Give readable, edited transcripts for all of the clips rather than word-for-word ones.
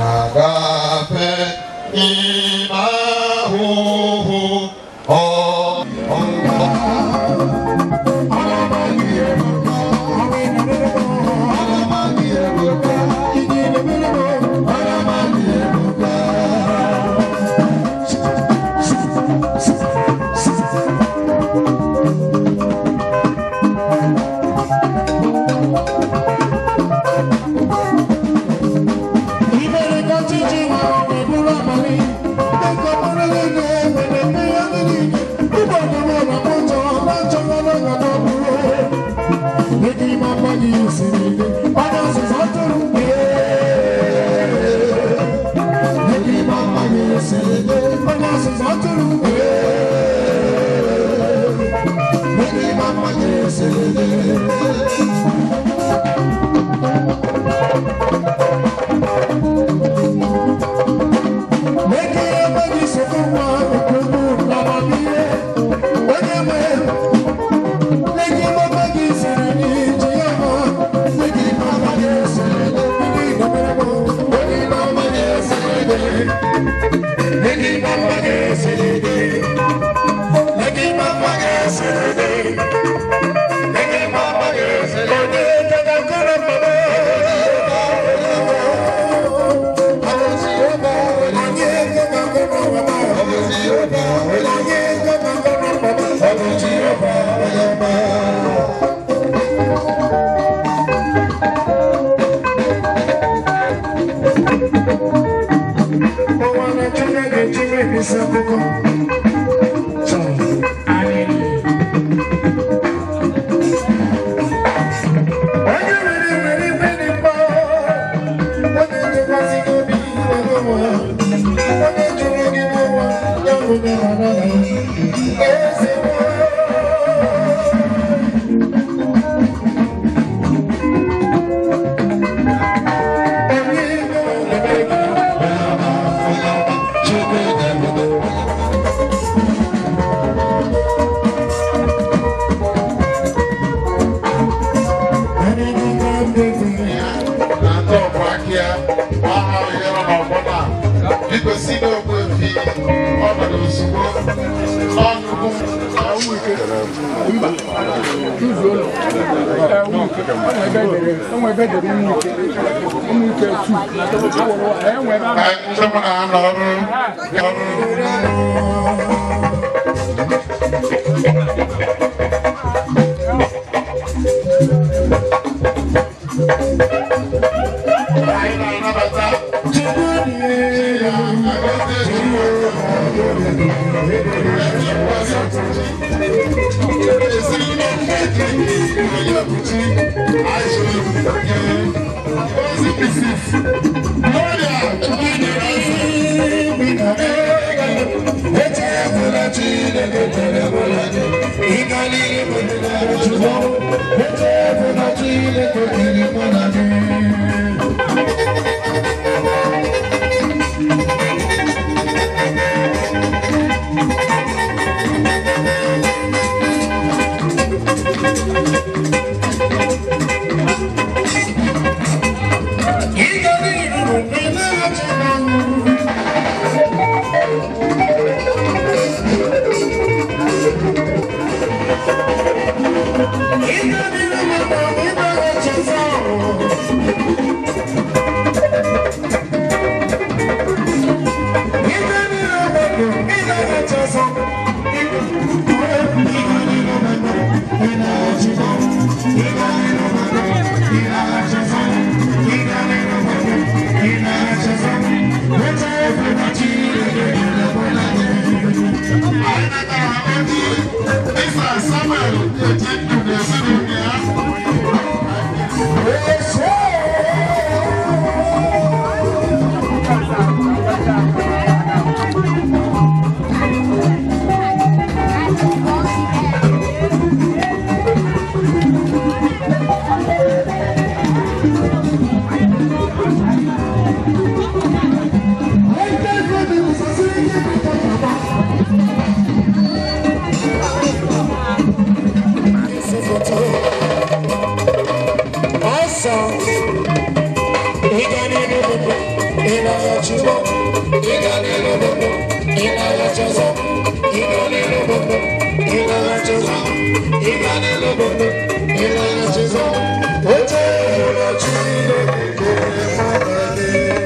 Na-agafe n'ime ahụhụ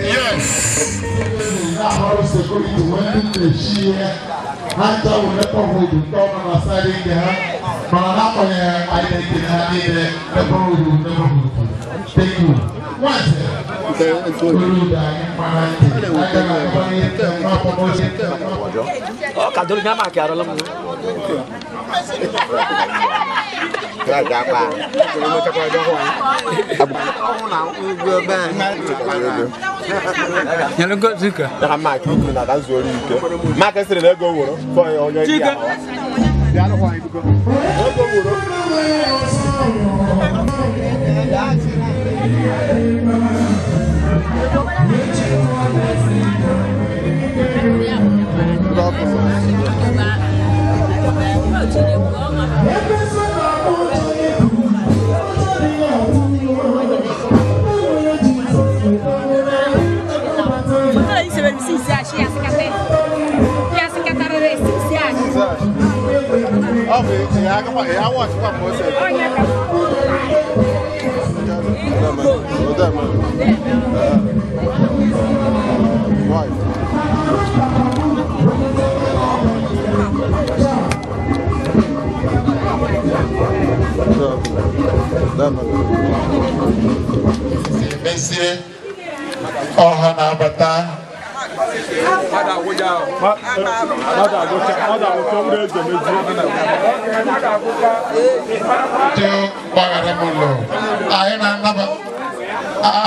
Yes. Security when the share Hunter will let go to talk on side in there. But not on I thank you.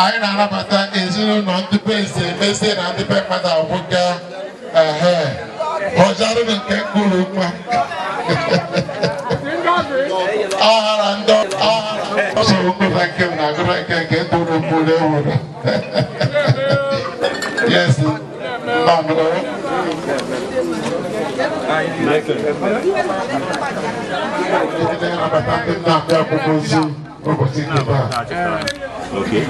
Anyị na-anabata ezinụlọ ndị be eze mezie na ndị be mmadụ agwụga ehe ọjarụrụ nke mkpụrụ nwa ọhara ndị ọhara soro ngụra nke m na agụra nke nke mkpụrụ mkpụrụ ewuru. Yes, nọ na-anabata ndị na-abịa akwụkwọ ozi ụbọchị nke taa. Okay.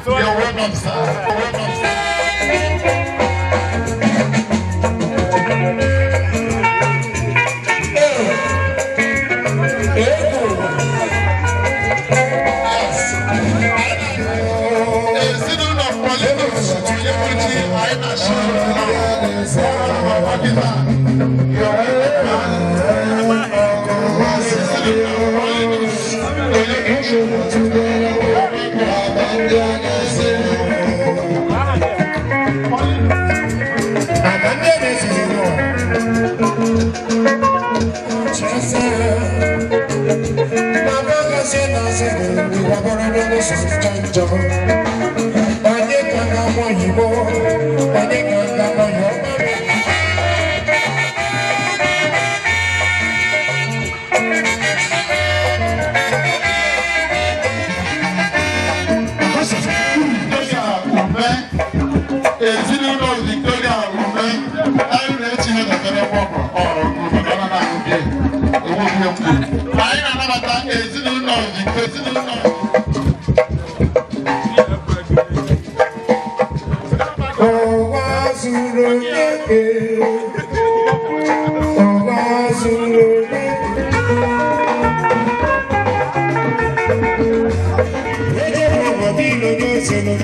You're welcome, sir. Welcome, sir. Oh. zuru onye ke, ụwa zuru onye. Eje obodo ilo n'ozolo,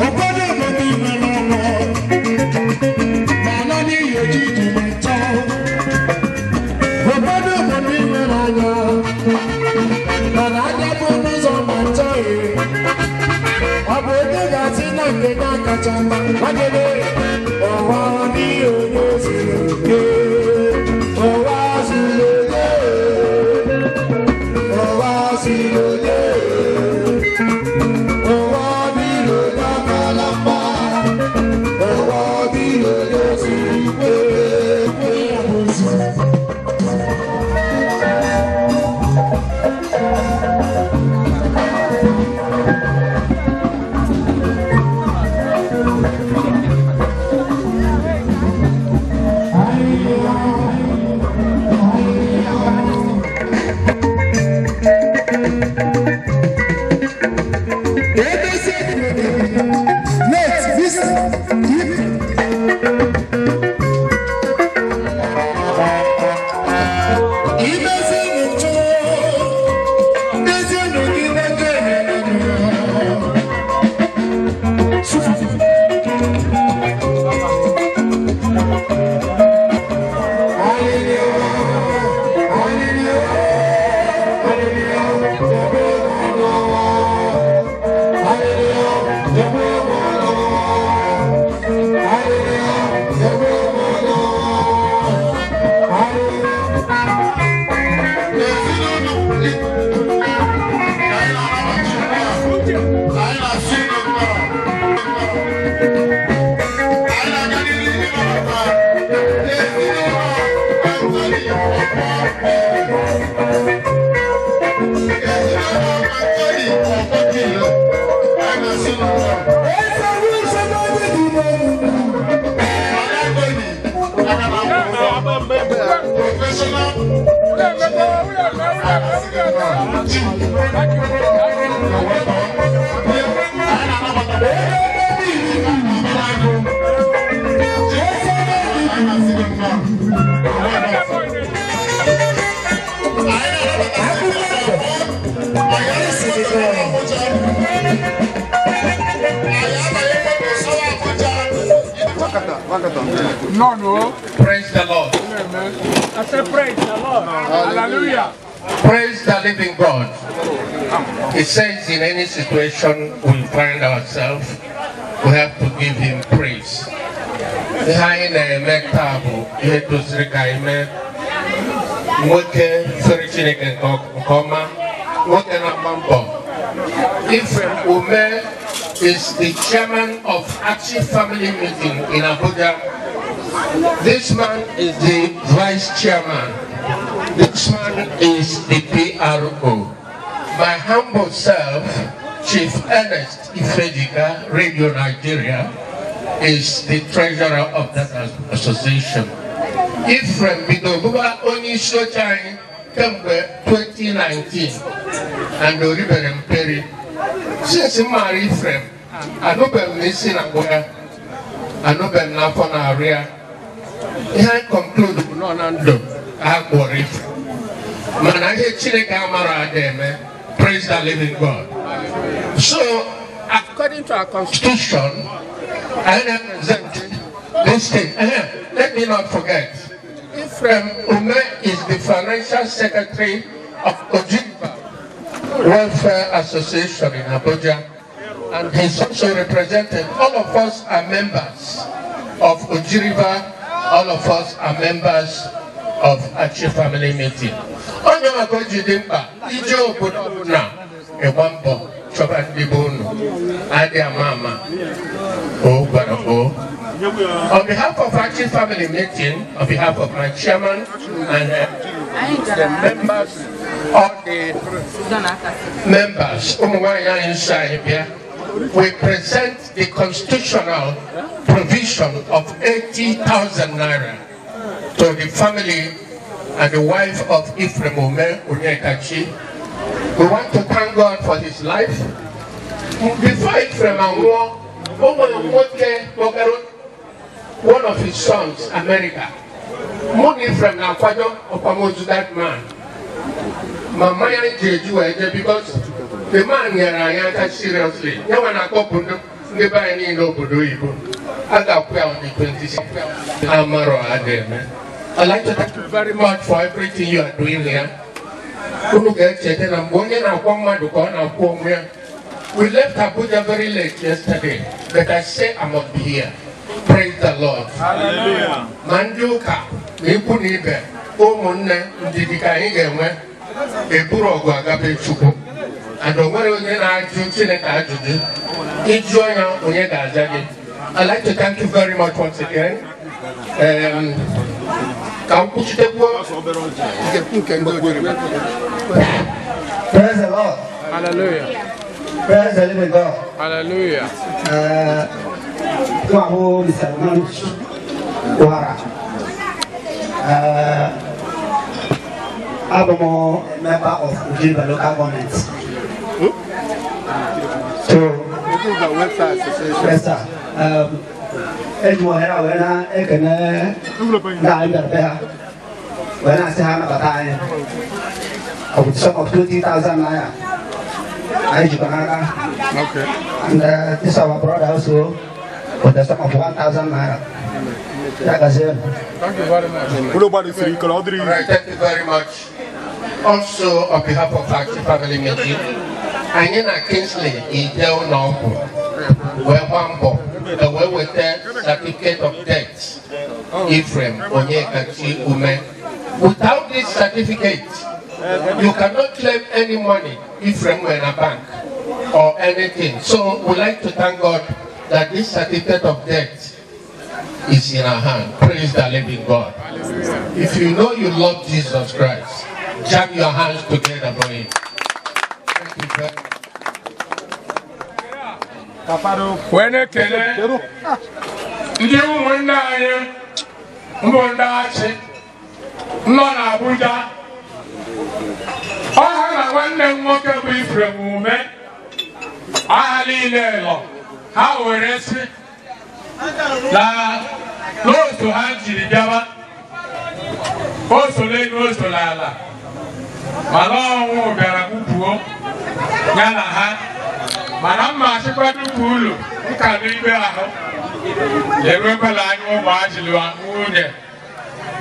obodo obodo ilo n'ọnụ, ma na n'ihi ojiji ma nchọ. Obodo obodo ilo n'anya, mana anya bụ n'ụzọ ma nchọ. Ọ bụ onye ga-asị na nke ya kacha mma, nwadebe ụwa n'ihi onye zuru oke, ụwa zuru oke, ụwa zuru oke, ụwa n'ihi onye akala mma, ụwa n'ihi onye zuru oke. No, no. Praise the Lord. I said praise the Lord. Hallelujah. Praise the living God. It says in any situation we find ourselves, we have to give him praise. Ihe anyị na-eme taa bụ ihe doziri ka anyị mee. Nwoke fere Chineke nke ọma, nwoke na-agba mbọ. Ephraim Ume is the chairman of Achi Family Meeting in Abuja. This man is the vice chairman. This man is the PRO. My humble self, Chief Ernest Ifejika, Radio Nigeria, is the treasurer of that association. Ephraim bido bụba onye isi oche anyị kemgbe 2019 and o ribere mperi. Since m maara Ephraim, anụbeghị m n'isi na ngwa ya, anụbeghị m n'afọ na-arụ ya. Ihe anyị conclude bụ nọ na ndụ ka ha kpọrọ Ephraim. Mana ihe Chineke amara ada eme. Praise the living God. So, according to our constitution, I represent this thing. Let me not forget, Ephraim Ume is the financial secretary of Ojimba Welfare Association in Abuja, and he's also represented. All of us are members of Ojiriba, all of us are members of Achi Family Meeting. Onye maka o ji dị mkpa ije obodo ọbụla ịgba mbọ chọba ndị be unu adị ama ama o gwara o. On behalf of Achi Family Meeting, on behalf of my chairman and the members, all the members, ụmụ nwanyị anyị nso anyị bịa, we present the constitutional provision of 80,000 naira to the family and the wife of Ephraim Ume Onyekachi. We want to thank God for his life. Before Ephraim anwụọ, O nwere nwoke kpọgara one of his sons America. Mụ na Ifrem na-akwado akwamozu that man. Ma mmanya ji eji wee jee because the man nyere anyị aka seriously. Ya nwe na-akpọpụ ndị be anyị niile obodo oyibo. A ga-akwụ ya on the 26th. Amarọ adịeme. I'd like to thank you very much for everything you are doing here. Unu ga-echeta na mgbe onye na-akwọ mmadụ ka ọ na-akwọ onwe ya. We left Abuja very late yesterday, but I say I must be here. Praise the Lord. Hallelujah. Ma ndị ụka na ikwu na ibe ụmụnne ndidi ka anyị ga-enwe eburu ọgụ agabe Chukwu. And o nwere onye na-ajụ Chineke ajụjụ. Ịjụọ ya onye ga-aza gị. I'd like to thank you very much once again. Ka m kwuchitekwuo. Praise the Lord. Hallelujah. Praise the living God. Hallelujah. Mr. Wara. I'm a member of Ujimba local government. So, yes, sir. When I say with sum of 20,000 naira. Okay. And this is our brother also with the sum of 1,000 naira. Thank you very much. All right, thank you very much. Also, on behalf of our family meeting, anyị na Kingsley ije ụlọ ọgwụ wee gbaa mbọ ka wee weta certificate of death Ephraim Onyekachi Ume. Without this certificate, you cannot claim any money Ephraim were in a bank or anything. So we like to thank God that this certificate of death is in our hand. Praise the living God. If you know you love Jesus Christ, jam your hands together for him. Thank you very much. Wee na-ekele ndị ụmụnne anyị mbụ ndị achị nọ n'Abuja. Ọha na nwanne m nwoke bụ Ifrem Ume, aha niile nọ ha were sị na n'otu ha jiri bịawa o so n'elu o so n'ala, mana ọnwụ bịara kpupuo ya na ha. Mana mma achịkwado ukwu ụlọ nka n'igbe ahụ enwekwala anya ụmụ ajịlụ nwunye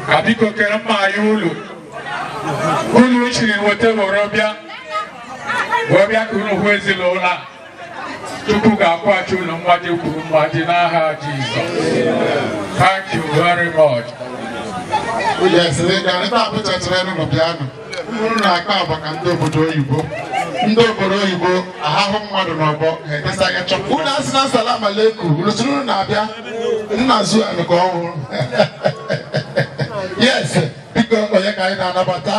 ka biko kere mma anyị ụlọ unu chiri weta were bịa wee bịa ka unu hụ ezinụlọ a. Chukwu ga-akwụghachi unu mmaji kwuru mmaji n'aha Jizọs. Thank you very much. Yes, ndị Abuja chere nụ bịanụ. Unu na-akpa agwa ka ndị obodo oyibo. Ndị obodo oyibo ahahụ mmadụ n'ọgbọ ha edesa anya chọpụ. Unu asị na salam aleikum, unu sị unu na-abịa nna zuan ka ọ nwụrụ. Yes, biko onye ka anyị na-anabata?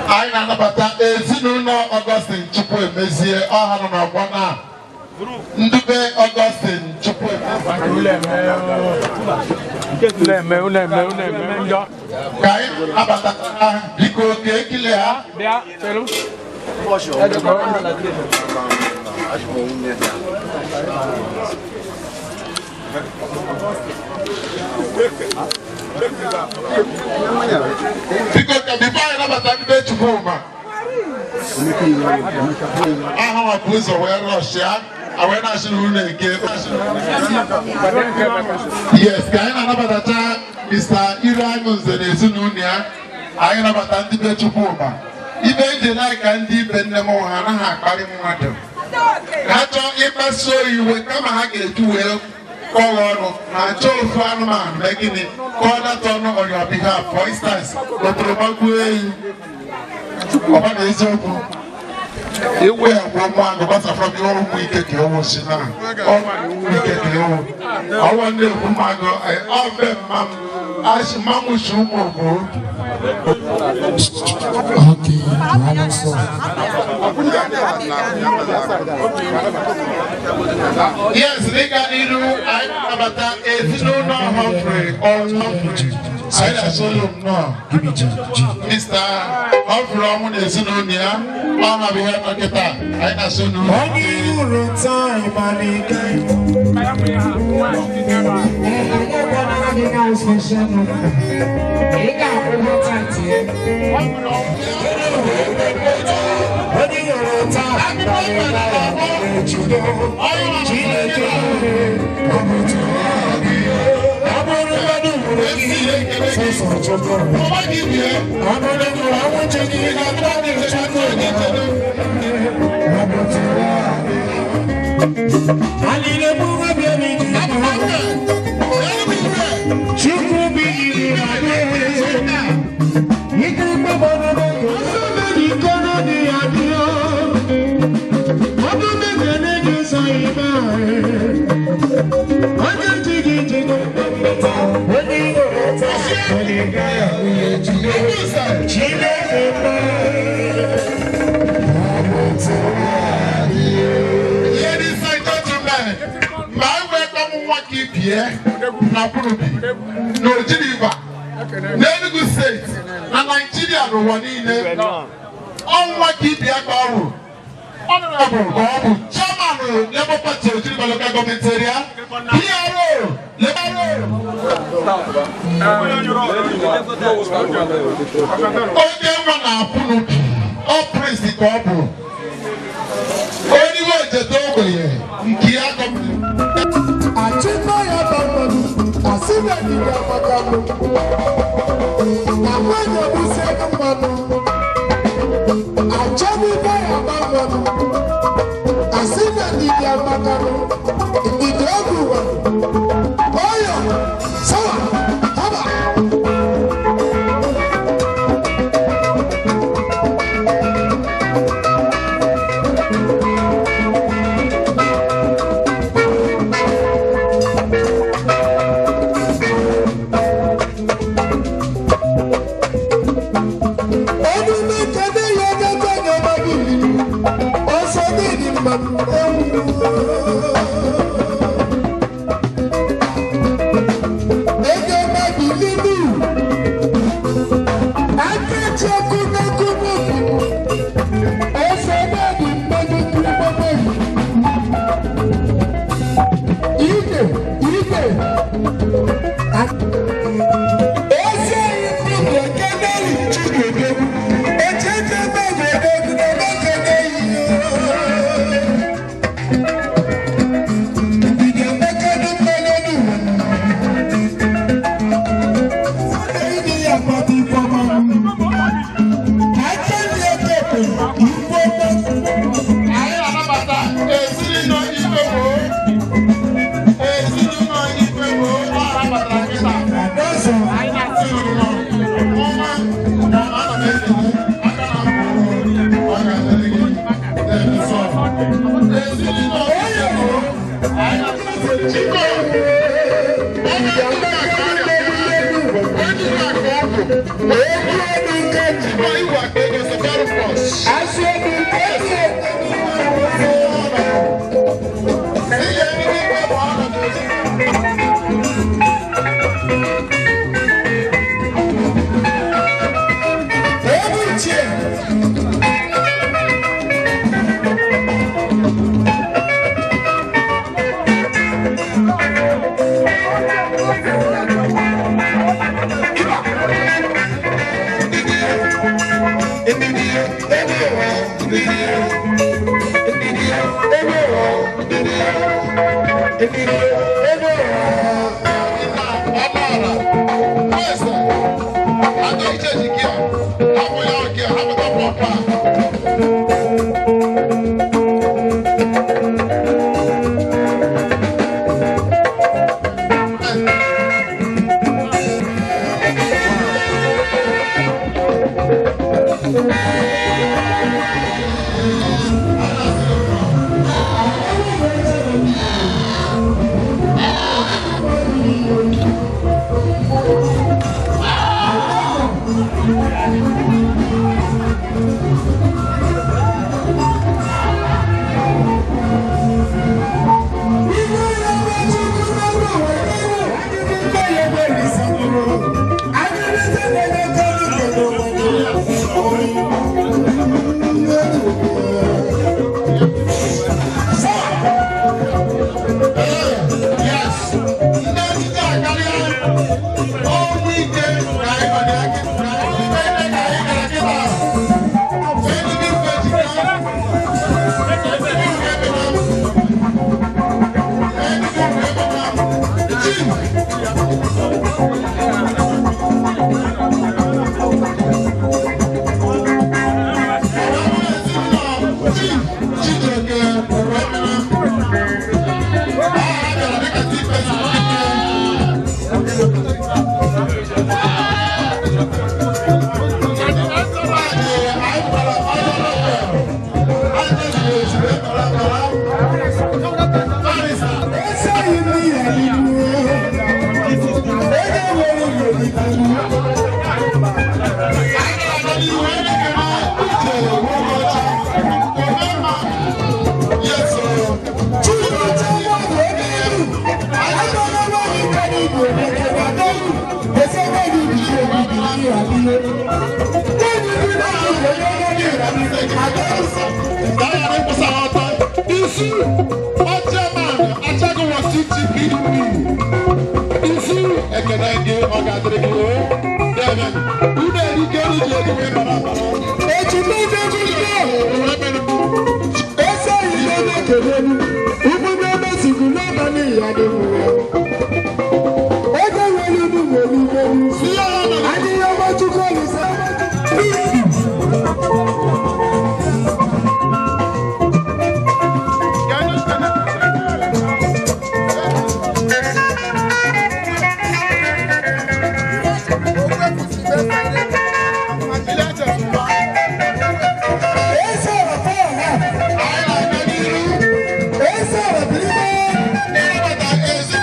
Anyị na-anabata ezinụlọ Augustine Chukwuemezie ọha nọ n'ọgbọ na ndube Augustine Chukwuemezie. Ka anyị nabata ha biko ka ekele ha. Biko ka bifo anyị nabata ndị be Chukwuma aha maka ụzọ wee rọshịa wee na-asị na unu eke. Yes, ka anyị na-anabatacha Mr. Iroanyụ Nze na ezinụlọ ya. Anyị nabata ndị be Chukwuma. Ibe eji na-aka ndị ibe nne m ha anaghị akparị mmadụ. Ha chọọ ịkpasu iwe kama ha ga-eji wee kọọ ọnụ ha chọọ ofu anụmanụ mee gịnị kọọ data ọnụ on your behalf. For instance, otoromagbuo ehi ọba na eziokwu ewe agwọ mmadụ gbasafọ gị ọrụ ụmụ ike ka ewu si na ọrụ ike ka ewu ọnwa ndị ekwu mmadụ ọbe mma m asị mmanwụ si ụmụ ogbo. Okay, yes, dịka n'iru anyị nabata ezinụlọ Humphrey ọnwụ. Anyị na-asị unu nnọọ. Give me G, G. Mr. Humphrey ọnwụ na ezinụlọ ya, ọ ma bụ ihe nọ kịta. Anyị na-asị unu. Onye hụrụ taa ịmalite. Onye hụrụ taa ịmalite. Chineke ọ bụ ọ bụrụ mmadụ hụrụ gị sọsọ chukwu. Ọma gị bie. Ọ bụrụ na ọnwụ chi gị na mmadụ chukwu. Ladies and gentlemen, ma anyị wee kpọmụ nwa ka ibie na Burundi, na Oji River, na Enugu steeti, na Naịjirịa n'ụwa niile. Ọnwa ka ibie ka ọ bụ. Honorable ka ọ bụ chairman Labour Party Oji River Local Government Area, PRO, Labour. Onye nwa na-apụ n'ubi, ọ prince ka ọ bụ. Onye ojete ogbenye nke ya gọọmenti. Achịkọ ya bammanụ, asị na dibịa makanụ. Na nwanyị ebusi ego mmanụ. Achọbibe ya bammanụ, asị na dibịa makanụ. Ndidi oge ụwa. Oyo, sawa, haba. Ọdún kẹ́dẹ́ yọ gẹ́gẹ́ ní ọba bìbí. Ọsọ ní ìdí mmanụ ewu. Ege mmadụ nínú. Akéèjì ọkùnrin Ọsọ náà ní mmanụ kúrúmọ́mọ́ yìí. Ige, ige. Ezi enyi ndị ekele Chigodo. Echeche mmadụ odogwu na mekene ihe. Ndidi emekene mmanụ n'ụwa. Ndị ya kpata ife ọma. Aka ndị ekepụ ife ọma. Anyị na-anabata ezinụlọ Ifebo. Ezinụlọ Ifebo ọ nabatara kịta. Ọzọ. Anyị na-asị unu nnọọ. Ọma na ana m ekele aka na mkpụrụ ọ ga-adịrị gị. Ezinụlọ Ifebo. Anyị na-asị Chiko. Onye aka onye aka ọgwụ. Egwu ọdụ nke ji. Chiko iwu akpa ego sọfọrọ pọs. Asị ọdụ nke ji. Egwu ichie. Ese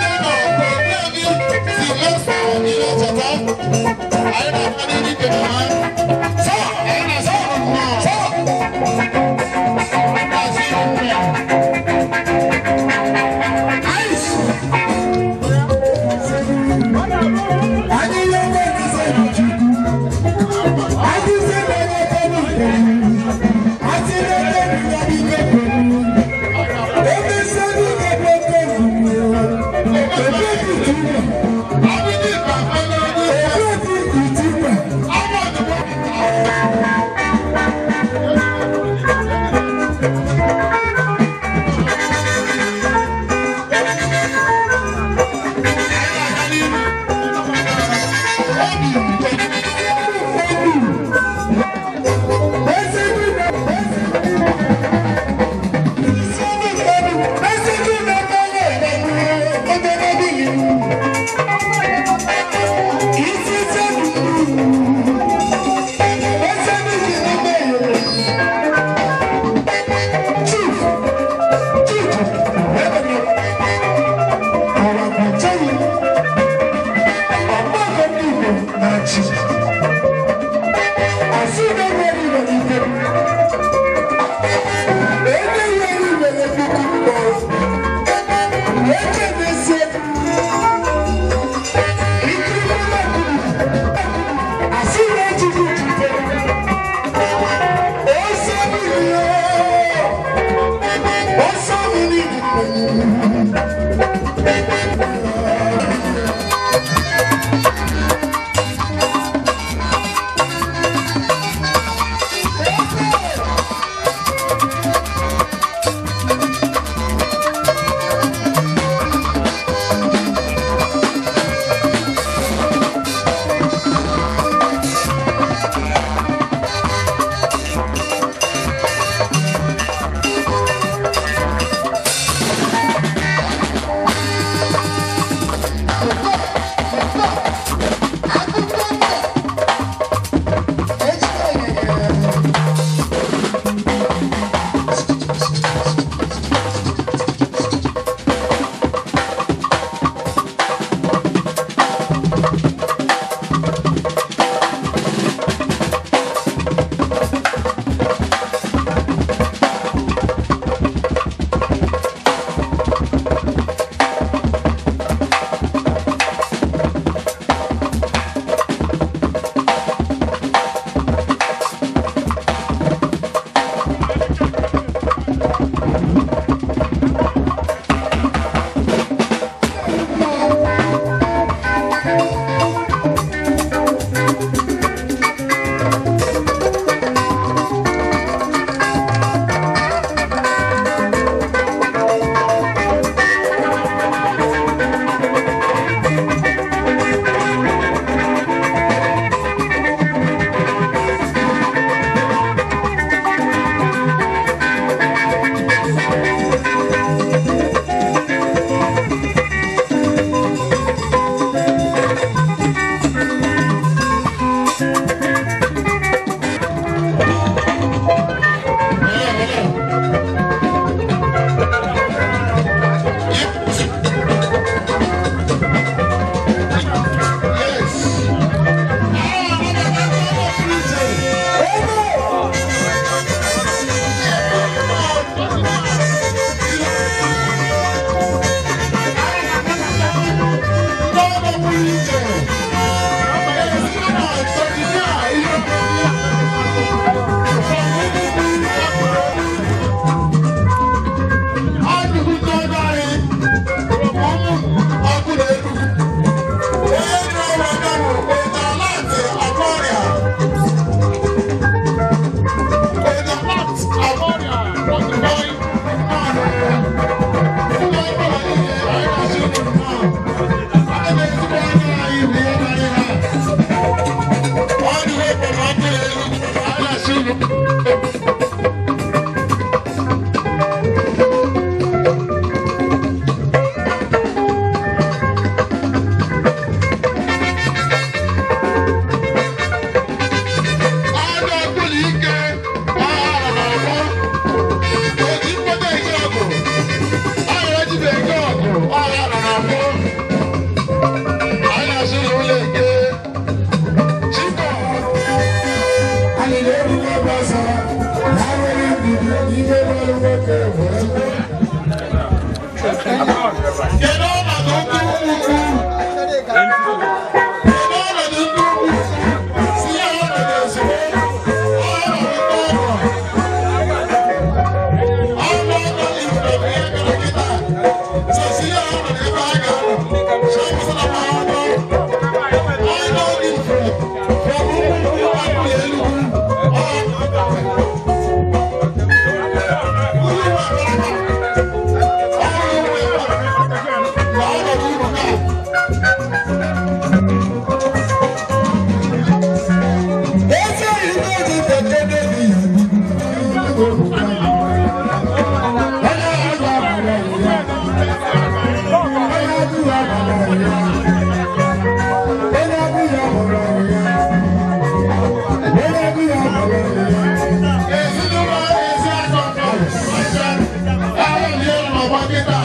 N'ọgbọ kịta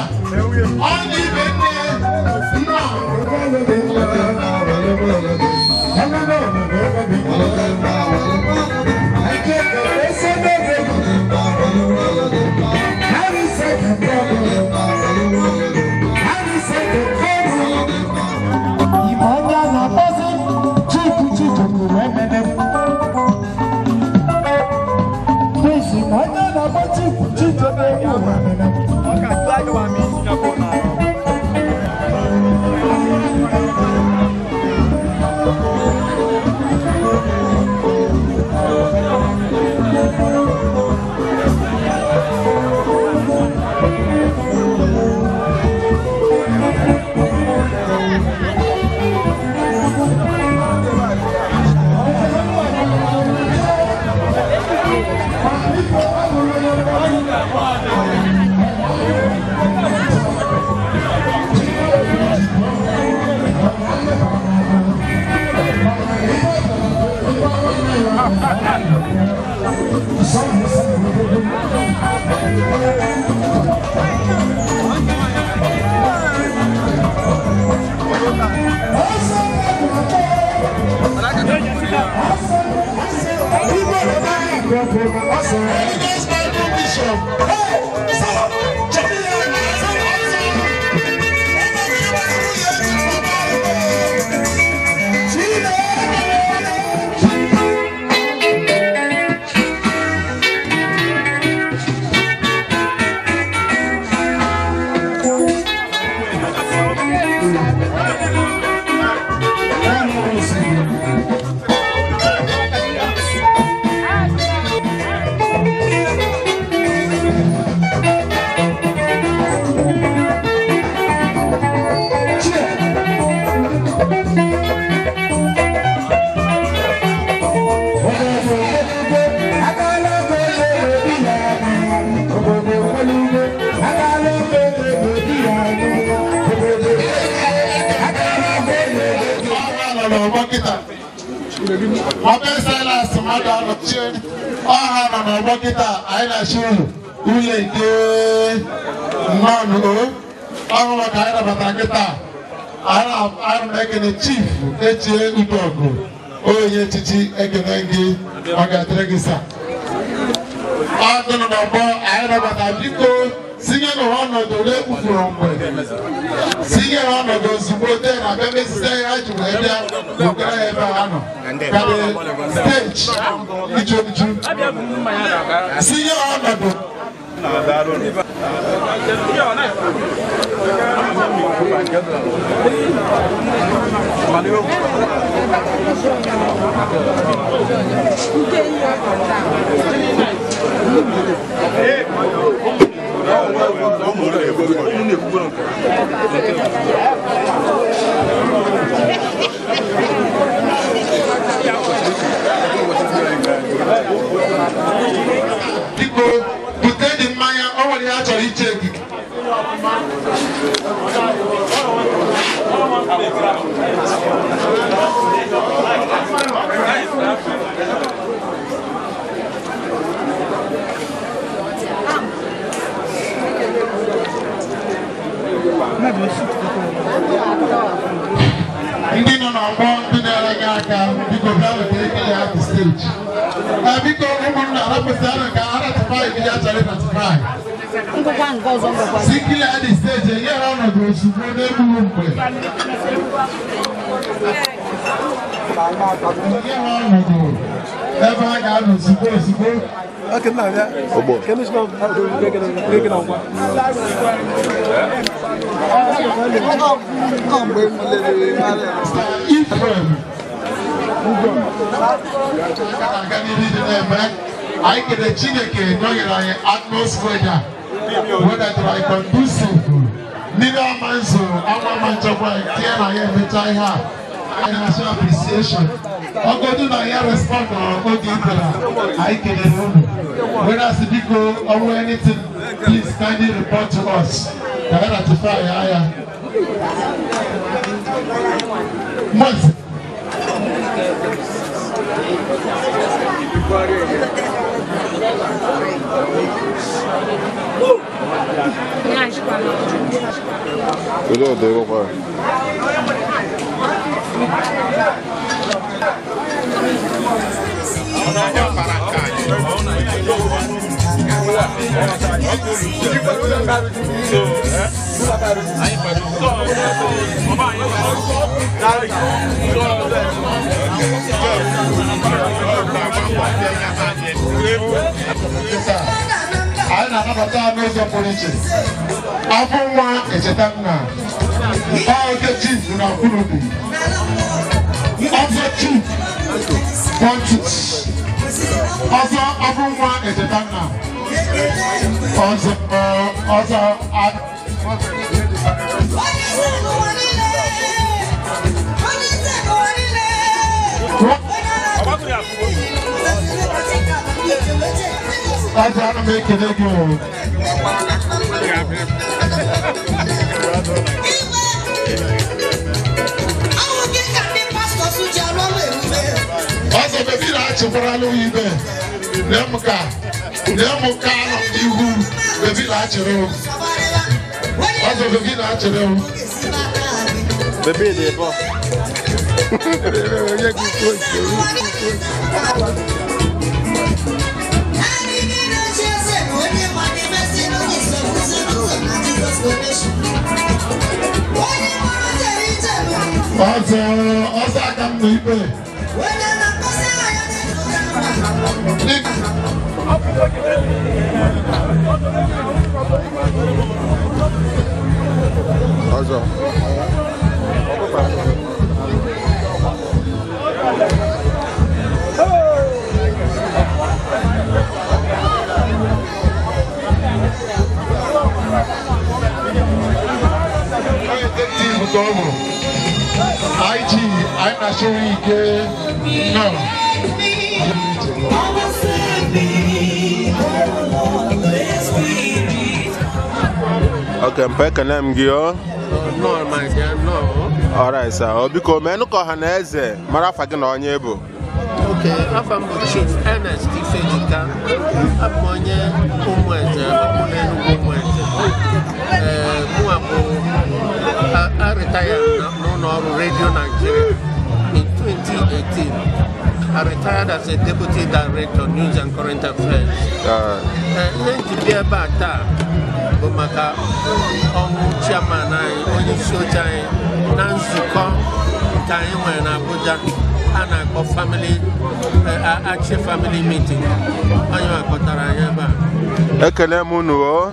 ọ na ibe nne nna. Ọha nọ n'ọgbọ kịta anyị na-achị unu ụlọ ike nnọọ ọhụrụ maka anyị nabatara kịta. Ana m ekene chief Echie Udogu onye echichi, ekene gị, ọ ga-adịrị gị sa. Ọ dị nọ n'ọgbọ anyị nabata, biko sinye n'ụwa ọnọdụ ole ekwufuru mgbe sinye ha ọnọdụ ozugbo dee na abịa mesite ha ji wee bịa wegara ya ebe ha nọ karị steji iju nju sinye ha ọnọdụ. Biko bute dị mmanya, ọ nwere ihe a chọrọ iche ekike. Ndị nọ n'ọgbọ, ndị na-ere gị aka, biko bịa weta ekele ha dị steji. Biko ụmụnna, arapụsị ka a ratify ihe a chọrọ ịratify. Sikili a dị steji, enye ha ọnọdụ ozugbo n'egbughị mgbe. Enye ha ọnọdụ ebe ha ga-anọ ozugbo ozugbo. Ifrem aga n'ihu dị na-eme anyị kele Chineke nọnyere anyị atmosphere weather dịrị anyị conducive mmiri ama nzo ama ama nchekwa anyị tinye na ya emecha ihe a anyị na-asụ appreciation ọgọdụ na ya respond oge ịbịara anyị kelere unu wee asị biko ọnwụ anything, please kindly report to us ka anyị ratify ya ya. Maazị Anyị na-anabata n'ụzọ pụrụ iche. Afọ nwa echeta nna. Oke chief na Kwurubi. Ọzọ chief Pontus. Ọzọ afọ nwa echeta nna. Ọzọ ọzọ. Ọzọ ana m ekele gị o. Ọzọ bebi na-achịkwarala ibe. Lee m ka nọ n'ihu bebi na-achịrị o. Ọzọ bebi na-achịrị o. Bebi dị ebe ọ. Ọzọ ọzọ aka m n'ikpe. Ọzọ. IG, I'm not sure you can. No. Okay, mpe ekene gị o. No, my dear, no. All right, sir. O biko menụ ka ọha na eze mara afa gị na onye bụ. Okay, afa m bụ Chief Ernest Ifejika. Abụ m onye Ụmụeze, ọmụ n'Enugwu Ụmụeze. Mụnwa bụ I retired n'ụlọ ọrụ Radio Nigeria in 2018. I retired as a Deputy Director, News and Current Affairs. Ihe nji bịa ebe a taa bụ maka ọnwụ chairman anyị, onye isi oche anyị na nzukọ nke anyị nwere na Abuja a na-akpọ family Achi family meeting. Onye akpọtara anyị ebe a. Ekele m unu o.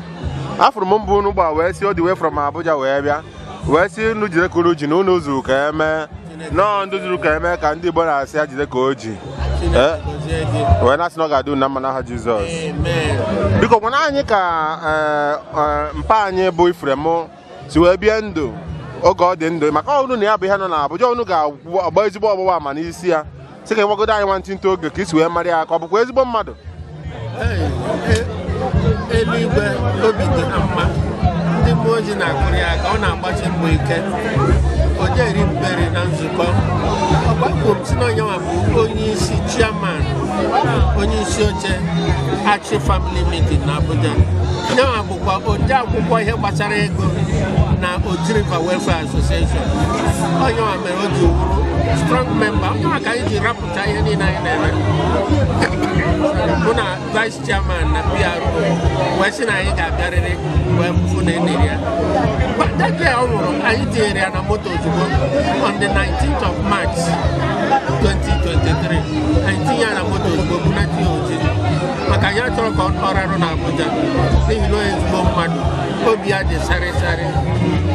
Afụrụ m mbụ unu gba wee si all the way from Abuja wee bịa. Wee si unu jide ka unu ji na unu zuru ka eme. Nọọ ndị zuru ka eme ka ndị Igbo na-asị ya jide ka o ji. Wee na-asị na ọ ga-adị unu na mma n'aha Jizọs. Biko gwana anyị ka mpa anyị bụ Ifrem si wee bie ndụ oge ọ dị ndụ maka unu na ya bụ ihe nọ na Abuja unu ga-agba ezigbo ọgbụgba ama n'isi ya sị ka ịgwagodo anyị nwantịntị oge ka isi wee mara ya ka ọ bụkwa ezigbo mmadụ. Eluigwe obi dị ha mma, ndị mmụọ ozi na-akụrụ ya aka, ọ na-agbachi mbọ ike, o jeri mberi na nzukọ. Ọgbakọ m si na onyenwa bụ onye isi chairman, onye isi oche Achi family meeting na Abuja. Nyanwa bụkwa ode akwụkwọ ihe gbasara ego na Oji River Welfare Association. Onyenwa mere o ji wuru strong member. Onyenwa ka anyị ji rapụta ihe niile anyị na-eme. Mụ na vice chairman na PRO wee sị na anyị ga-abịarịrị wee fụ na enere ya. That day ọ nwụrụ, anyị tinyere ya na moto ozugbo on the 19th of March 2023. Anyị tinye ya na moto ozugbo bunata ya Oji maka anyị achọrọ ka ọ rarụ na Abuja n'ihi na onye ezigbo mmadụ, obi ya dị sarịsarị.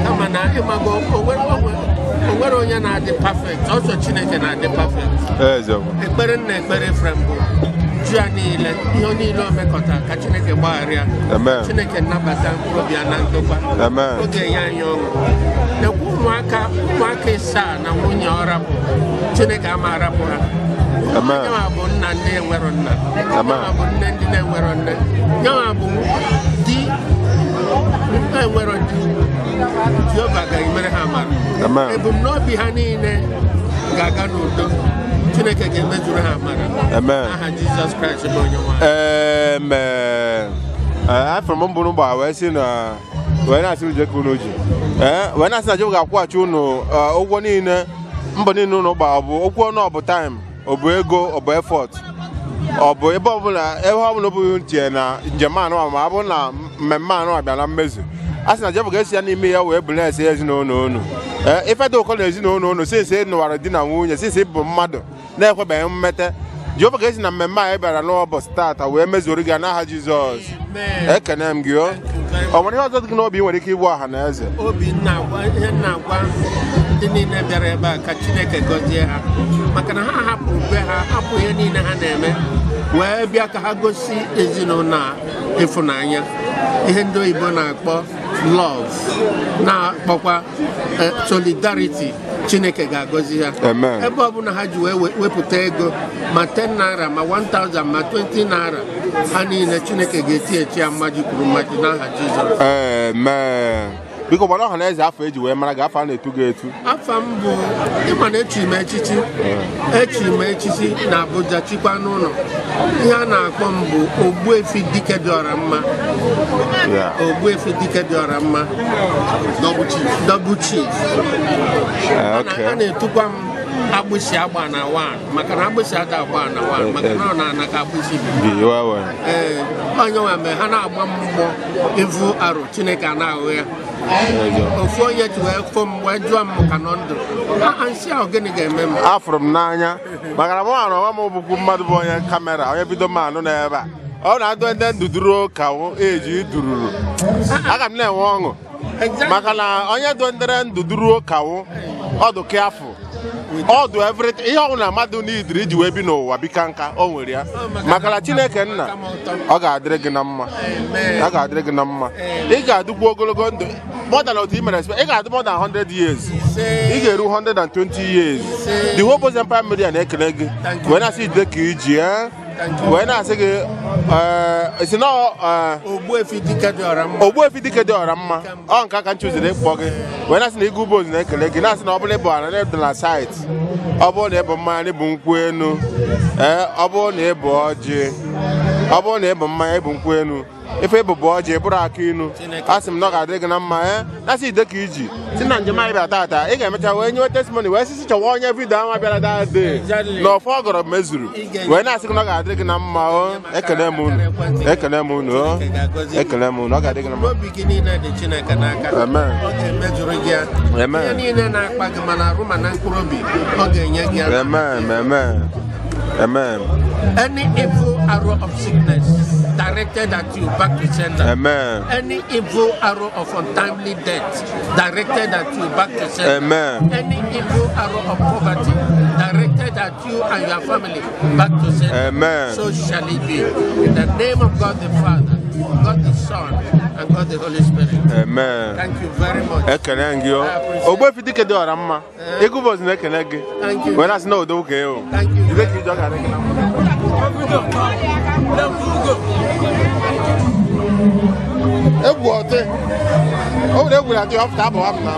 Kama na ịmago o nwere onye na-adị perfect, ọsọ Chineke na-adị perfect. Ekpere nna ekpere Ifrem bụ ju ya niile, ihe niile o mekọtara ka Chineke gbaghara ya, Chineke nnabata mkpụrụ obi ya na ndokwa, ọ ga-enye anyị ọṅụ. Nekwa ụmụaka ịsaa na nwunye ọ rapụ, Chineke ama arapụ ha. Nyanwa bụ nna ndị enwero nna, nyanwa bụ nne ndị na-enwero nne, nyanwa bụ di enwero di. Jehova ga-emere ha amara. Ebumnobi ha niile ga-aga n'udo. Chineke ga-emezuru ha amara. Amen. Aha Jizọs Kraịst bụ onye nwe anyị. Amen. Afọ m mbụ n'ụgbọ wee sị na wee na-asị uje ka unu ji wee na-asị na Jehova ga-akwụghachi unu ụgwọ niile mbọ niile unu gba ọ bụ okwu ọnụ ọ bụ time ọ bụ ego ọ bụ effort ọ bụ ebe ọbụla ebe ọbụla bụ tinye na njem anụ ma ọ bụ na mmemme anụ abịa na mmezu a sị na Jehova ga-esi ya n'ime ya wee bless ezinụlọ unu. Ife dị ụkọ na ezinụlọ unu sinsi nụwara di na nwunye sinsi bụ mmadụ na-ekwebeghị mmete Jehova ga-esi na mmemme anyị bịara n'ụbọchị taata wee mezuoro gị n'aha Jizọs. Ekene m gị o. Ọ nwere ihe ọzọ dị gị n'obi ị nwere ike igbu ọha na eze? Obi ihe na-agwa ndị niile bịara ebe a ka Chineke gọzie ha maka na ha hapụrụ be ha hapụ ihe niile ha na-eme wee bịa ka ha gosi ezinụlọ a ịfụnanya ihe ndị oyibo na-akpọ love na-akpọkwa solidarity. Chineke ga-agọzi ha. Amen. Ebe ọbụla ha ji wee wepụta ego ma 10 naira ma 1000 ma 20 naira ha niile Chineke ga-eti echi ya mmaji kwuru mmaji n'aha Jizọs. Amen. Biko gbara ọha na eze afọ eji wee mara gị afọ a na-etu gị etu. Afọ m bụ ịma na echi m echichi echi m echichi na Abuja chikwa n'ụlọ. Ihe a na-akpọ m bụ Ogbuefi Dike dị ọra mma. Ogbuefi Dike dị ọra mma. Double chief. A na-etukwa m agbụsị agba na wan maka na agbụsị ada agba na wan maka na ọ na-ana ka agbụsị bi. Ee, onye nwe mee ha na-agba m mgbọ ivu arụ Chineke a na-ahụ ya. Ofu onye ji wee fụ m wee jụọ m ka nọ ndụ nsị ahụ gịnị ga-eme m. Afụrụ m n'anya maka na mụ hụrụ onwe m bụkwu mmadụ bụ onye kamera onye bido m anụ n'ebe a ọ na-adụ ndị ndụ duru ka eji dururu aga m na-enwe ọṅụ maka na onye dụ ndụ duru ka ọdụ ka afọ ọdụ everything ihe ọbụla mmadụ n'idiri iji wee bi n'ụwa bika nka o nwere ya maka na Chineke nna ọ ga-adịrị gị na mma ọ ga-adịrị gị na mma ị ga-adịkwu ogologo ndụ more than otu i mere ị ga-adị more than 100 years ị ga-eru 120 years. The whole Boys Empire Media na-ekele gị wee na-asị ide ka iji wee na-asị gị esi na Ogbuefi Dike dị ọra mma. Ogbuefi Dike dị ọra mma ọ nke aka m chụziri ịkpọ gị wee na-asị na Eagle Boys na-ekele gị na-asị na ọ bụla ịbụ ara na na site ọ bụrụ na ịbụ mmanya ịbụ nkwụ enu ọ bụrụ na ịbụ ọjị ọ bụrụ na ịbụ mmanya ịbụ nkwụ enu ife ịbụ bụ ọjị bụrụ aka inu a sị m na ọ ga-adịrị gị na mma na-asị ide ka iji si na njem anyị bịara taata ị ga-emecha wee nyewe testimony wee sisi chọwa onye vidio ahụ bịara dade na ọfọ ọgọrọ mezuru wee na-asị gị na ọ ga-adịrị gị na mma o ekele m unu ekele m unu o ekele m unu ọ ga-adị gị na mma. Obi gị niile dị Chineke n'aka. Amen. Ọ ga-emezuru gị ya. Amen. Ihe niile na-akpa gị mana arụ ma na mkpụrụ obi ọ ga-enye gị ya. Amen. Amen. Amen. Any evil arrow of sickness directed at you, back to sender. Amen. Any evil arrow of untimely death directed at you, back to sender. Amen. Any evil arrow of poverty directed at you and your family, back to sender. Amen. So shall it be. In the name of God the Father, God the Son, and God the Holy Spirit. Amen. Thank you very much. Ekele gị o. Ogbuefi Dike dị ọra mma. Eagle Boys na-ekele gị. Thank you. Wee na-asị na udo ka o. Thank you. Ide ka iji ọ ga-adị gị na mma. Egwu ọtị. O nwere egwu na-atụ ya ọpụta abụọ m na.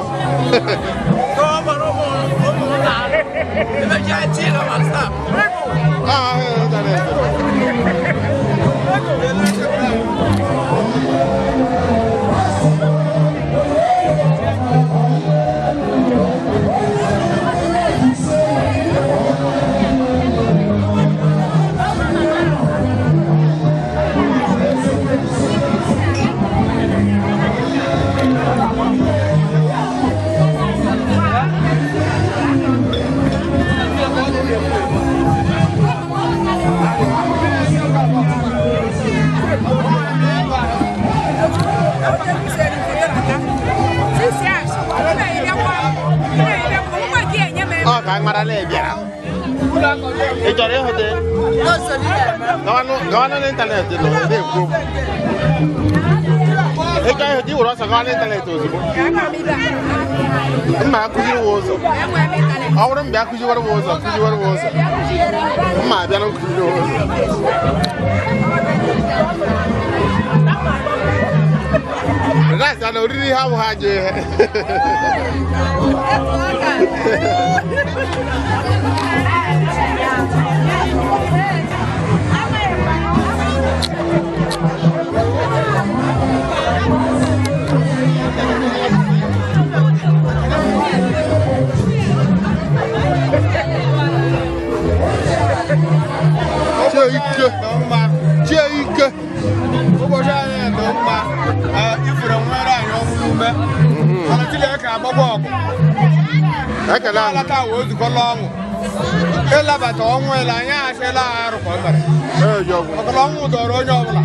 Ọ ka mara na ị bịara. Ị chọrọ ịhụ dị? Gawa n'ịntanetị nọ na-ekwu okwu. Ị chọrọ ịhụ dị, were ọsọ gawa n'ịntanetị ozugbo. Mma akụziri m ụzọ. Ọ bụrụ m bịa akụziwere m ụzọ, kụziwere m ụzọ. Mma abịara m kụziri m ụzọ. Relax na oriri ha bụ ha je ihe. Chike ụbọchị anyị dị mma ifere nwere anyị ọnwụ ume mana Chineke agbagba ọgụ alata wee zukọla ọnwụ ịlabata ọnwụ ele anyị achịla arụ ka ọ mere ọkọlọ ọnwụ dọrọ onye ọbụla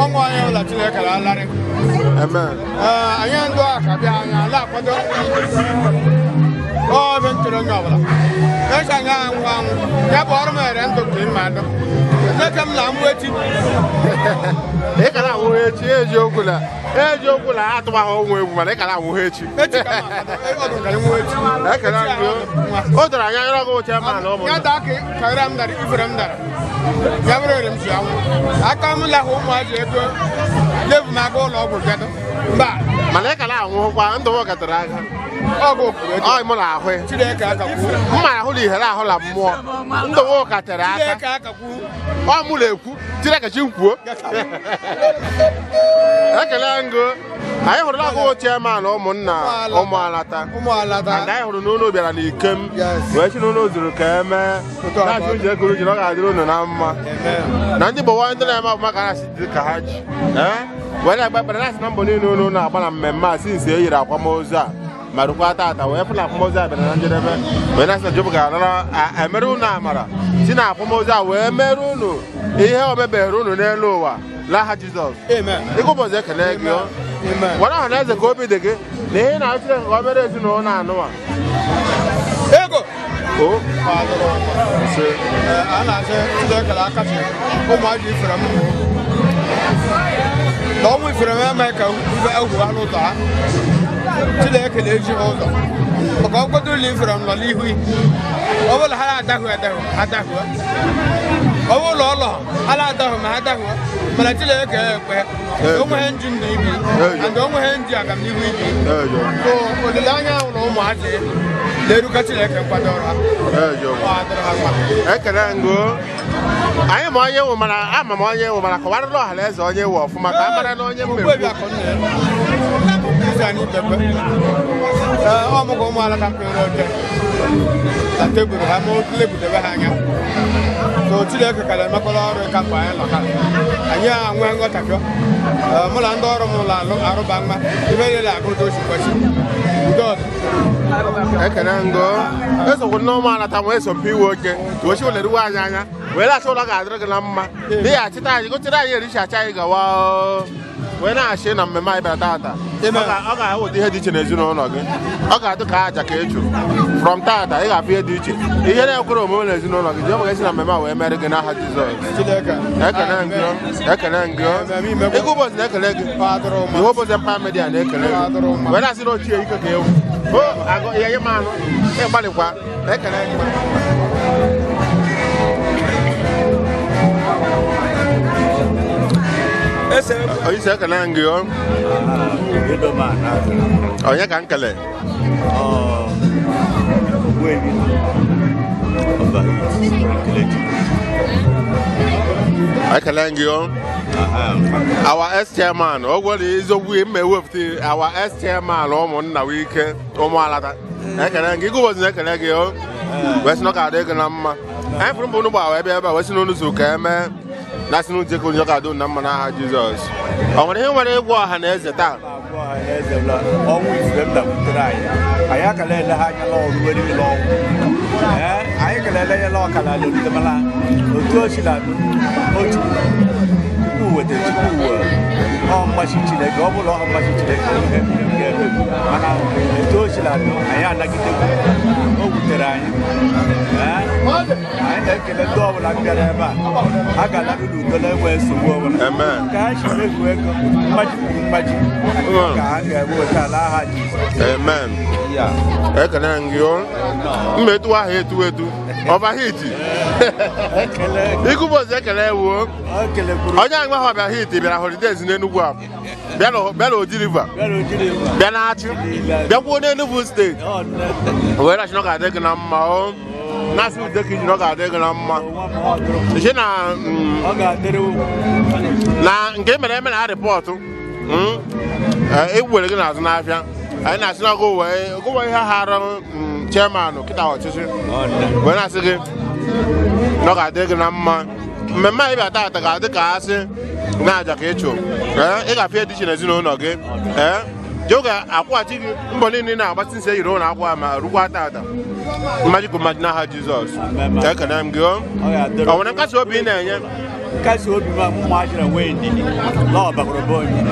ọnwụ anyị ọbụla Chineke na-alarị anyị ndụ a ka bịa anyị ala akwado ọ bụ ntụrụ onye ọbụla echa anyị anwụ anwụ ya bụ ọrụ mere ndụ ka mmadụ Neke m na mụ echi. Ị ka na-anwụ echi eziokwu na atụmaghị ọnwụ egwu mana ị ka na-anwụ echi. O doro anya nyere ọgụ uche ma na ụmụ. Ya daa ka karịa m dara ifere m dara. Ya bụrụ ere m si anwụ. Aka m lahụ ụmụazị ego levu m aga ụlọ ọgwụ bịado. Mba. Mana ị ka na-anwụkwa ndụ m gatara aka. Ọgụ kwuru echi. Ọ mụ na-ahụ. Chineke akakwu. Mma ahụ na ihere ahụ na mmụọ. Ndụ m katara aka. Chineke akakwu. Ọ mụ na-ekwu Chineke chi kwuo. Ekele ngụ. Anyị hụrụ na ọgụ chairman ụmụnna ụmụalata. And anyị hụrụ na unu bịara n'ikem wee chi na unu zuru ka emee na-achụ uche ekuru ji na ọ ga-adịrị unu na mma. Na ndị Igbo ndị na-eme ọfụma ka ha si dị ka ha ji. Wee na-agba ekpere na-asị na mbọ niile unu na-agba na mmemme a sinsi e yiri akwamozu a ma rukwa tata wee fụ na akwamozu a bịara na njedebe wee na-asị na Job ga-anara emere unu amara si na akwamozu a wee mere unu ihe o mebere unu n'elu ụwa n'aha Jizọs. Ịgụ ụbọchị ekele gị gwara ọha na eze ka obi dị gị na ihe na Chineke ka o mere ezinụlọ anụwa. Ego a na-asị Chineke na-akachi ụmụazị ifere m na ọnwụ ifere m eme ka egwu ha n'ụzọ ha. Chineke na-eji ha ụzọ maka ọgọdụ ụlọ ifere m nọ n'ihu ọ bụla ha na-adahụ adahụ adahụ ọ bụla ụlọ ha na-adahụ ma ha adahụ mana Chineke ekwe onweghị nji ndụ ibi and onweghị nji agamnihu ibi so olileanya ahụ na ụmụazị na-eruka Chineke nkwado ọrụ ha. Ekele ngụ. Anyị ma onye nwe mana ama m onye nwe mana kọwarụla ọha na eze onye nwe ọfụma ka a mara na onye mmegbu. Ọmụgwọ ụmụalata mpere oche na tebụl ha ma lebudebe ha anya so Chineke ka na-emekwala ọrụ ka mgbe anyị lọta anyị anwee nghọtapịọ mụ na ndị ọrụ m ụlọ arụba mma ibe niile agụta osi kwesị. Ekele ngụ. Esokwu nne ụmụalata nwee esompi iwe oke wee chi ụlọ anyị anya wee na-achọ ụlọ ga-adịrị gị na mma n'ihi achịta anyị gotere anyị erichi acha anyị gawa wee na-achị na mmemme anyị bịara tata. Ọ ga-awụta ihe dị iche n'ezinụlọ gị ọ ga-adị ka aja ka echu from tata ị ga-afụ ihe dị iche ihe na-ekwere omume n'ezinụlọ gị jụọ maka esi na mmemme a wee mere gị n'aha Jizọs. Ekele ngị ịgụ ụbọchị na-ekele gị ihe ụbọchị Empire Media na-ekele gị wee na-asị na ochie ike ka ewu ya nye m anụ ịgbalịkwa ekele gị. Onye isi ekele ngị onye ka nkele ekele ngị our ex-chairman ọ gwara eziokwu mma ewepụta our ex-chairman ụmụnna wike ụmụalata ekele ngị ịgụ ụbọchị na-ekele gị wee sị na ọ ga-adị gị na mma anyị fụrụ mbụ unu gbara ebe ebe a wee sị na unu zuru ka emee na sị na uche ka onye ga-adị na mma n'aha Jizọs. Ọ nwere ihe nwere ịgwa ọha na eze taa? Ọnwụ ifere m dakwutere anyị anyị akala ele ha anya n'ọrụ were ile ọnwụ anyị kelele ya ọkala ala otu o sila otu Chukwu weta Chukwu wee ọ mmasị Chineke ọ bụla ọ mmasị Chineke ga-emebi mana otu o sila anyị anagidekwu o wutere anyị. Anyị na-ekele ndị ọbụla bịara ebe a ha ga-alarụ n'udo na-enwe nsogbu ọbụla ka ha si mefu ego mmaji kwuru mmaji ka ha ga-eweta ala aha Jizọs. Amen. Ekele gị o. Mma etu ahụ etu etu Overheat. Ikwu Bose ekele wuo. Onye ahụ nwe ọbịa hit bịara holidays n'Enugwu a. Bịa na Oji River. Bịa na Achị. Bịakwuo n'Enugu steeti. Wee na-achị na ọ ga-adị gị na mma o. Na-asị ude ka iji na ọ ga-adị gị na mma. Sị na na nke mere eme na rịpọtụ egwuwere gị n'azụ n'afịa. Anyị na-asị na ọgụ wee ihe ha arụ chairman kịta ọchịchị. Wee na-asị gị na ọ ga-adị gị na mma. Mmemme anyị bịa taata ga-adị ka asị na-aja ka ịchụ. Ị ga-afịa dị iche n'ezinụlọ gị. Jee ga-akwụghachi gị mbọ niile ị na-agbasi nsị eyiri ụlọ akwụkwọ ma rukwa taata. Mmaji kwụ mmaji n'aha Jizọs. Ekene m gị o. Ọ nwere nkasi obi ị na-enye? Nkasi obi ma ụmụazị na nwee ndidi na ọ bakwara be onye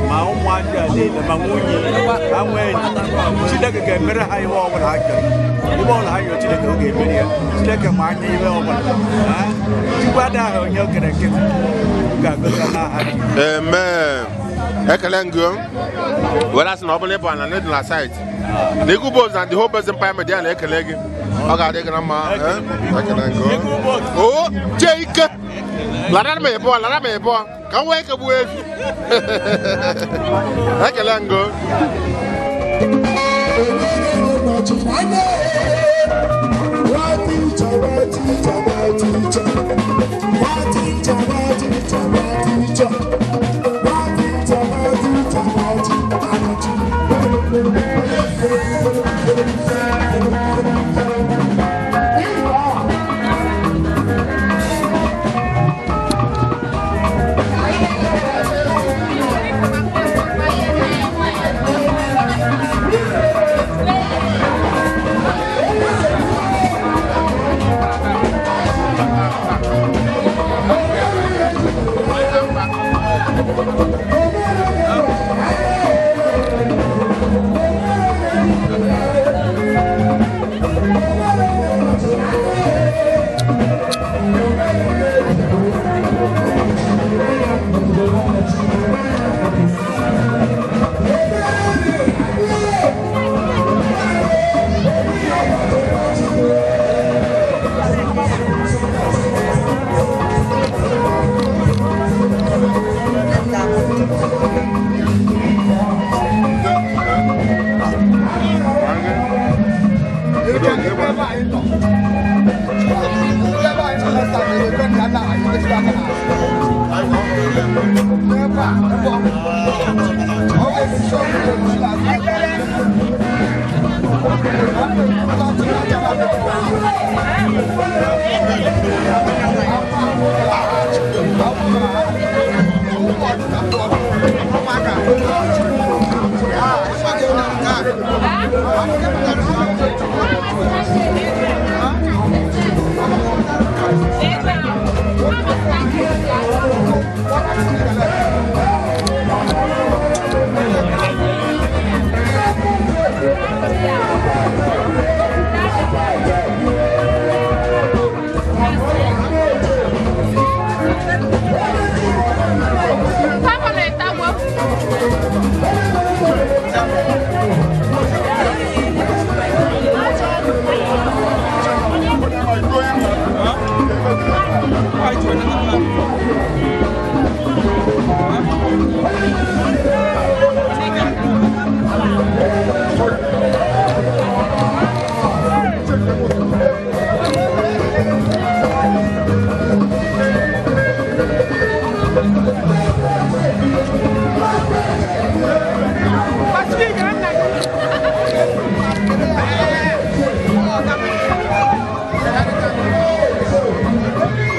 ma ụmụazị a niile ma nwunye ha nwee ndidi. Chineke ga-emere ha ihe ọbụla ha chọrọ. Ihe ọbụla ha yọrọ Chineke ọ ga-emere ya. Chineke ma anya ihe ọbụla. Chukwu adịghị onye o kere nkịtị. Ga-agọzi n'aha. Amen. Ekele m gị o. Were asị na ọ bụla ịbụ ana na ịdị na site. Na Ikwu Bose na the whole Bose Empire Media na-ekele gị. Ọ ga-adị gị na mma. Ekele gị o. O jee ike. Lara m ịbụọ, lara m ịbụọ. Ka m nwee ike gbuo efi. Ekele m gị o.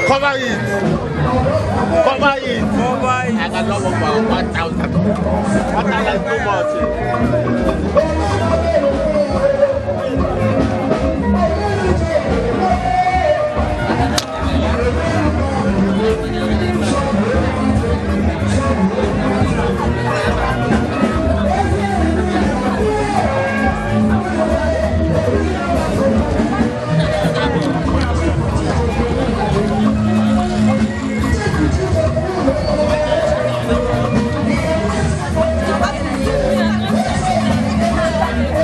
Cover it. Cover it. Cover it. I got love about 1,000. 1,000 is too much. Thank you.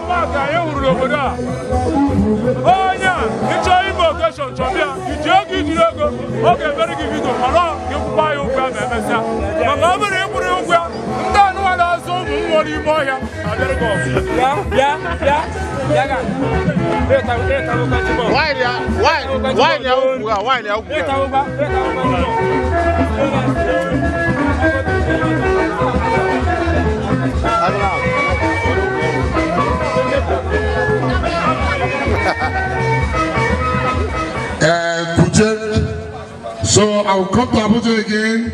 Mark anyị wuru n'obodo a. Onye a ịchọọ ime okeshọn chọbịa iji ego ijiri ego ọ ga-emere gị vidio mana gị kwụkwa ya ụgwọ ya ma emesịa maka ọ bụrụ ịkwụrụ ya ụgwọ ya ndị anụwa na-azụ ụmụ mmụọ n'ime ọhịa abịara gị ọgụ. So I will come to Abuja again,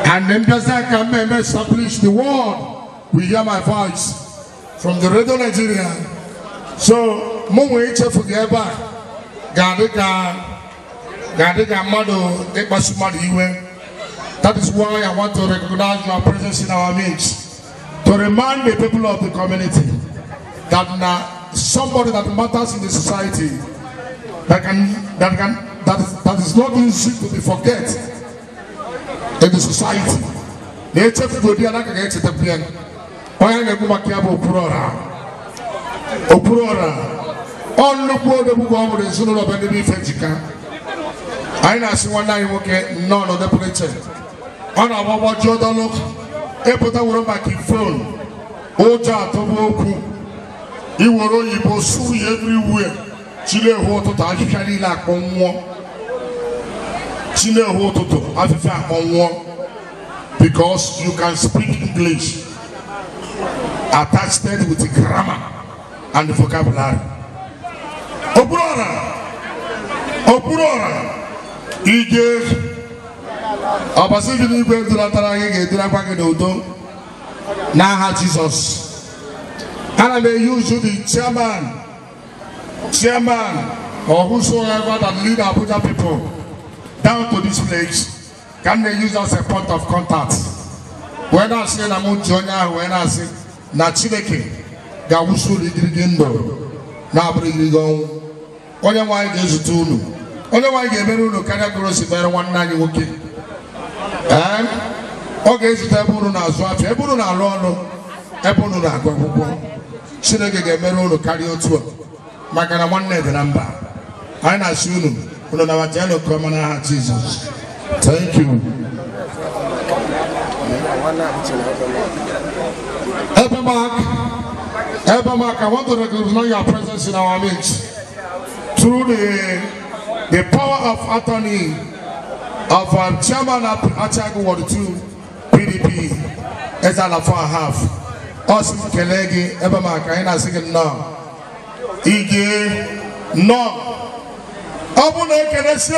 and then Mbesa can establish the world. We hear my voice from the Radio Nigeria. So, Mumwe Chefugeba, Gadika, Gadika Mado, Ekbasumadi. That is why I want to recognize your presence in our midst, to remind the people of the community that now somebody that matters in the society, that is not easy to be forget in the society. Everywhere. Because you can speak English attached with the grammar and the vocabulary. Oburora, Oburora, Ige, Abasi Igwe dulatara gị ga-edulakwa gị n'udo n'aha Jizọs. Ana m use the chairman or whosoever that lead Abuja people down to this place, can they use as a point of contact? When I say I'm Jonya, when I say na Chineke ga-awụsụ igirigi ndụ na-abụrụ igirigi ọnwụ, onye nwaanyị ga-ezute unu, onye nwaanyị ga-emere unu karịa ka o si mere nwanne anyị nwoke. Ee, ọ ga-ezute ebe unu na-azụ afịa, ebe unu na-alụ ọrụ, ebe unu na-agụ akwụkwọ. Chineke ga-emere unu karịa otu a, maka na nwanne dị na mba. Anyị na-asị unu unu nabata ya n'oke ọma n'aha Jizọs. Thank you. Ebemark, I want to recognize your presence in our midst through the power of attorney of Chairman Achagu Ward 2 PDP Ezala 4.5. Osim Kelegi, Ebemark, I na singing now. Ige no. Ọ bụ na ekene si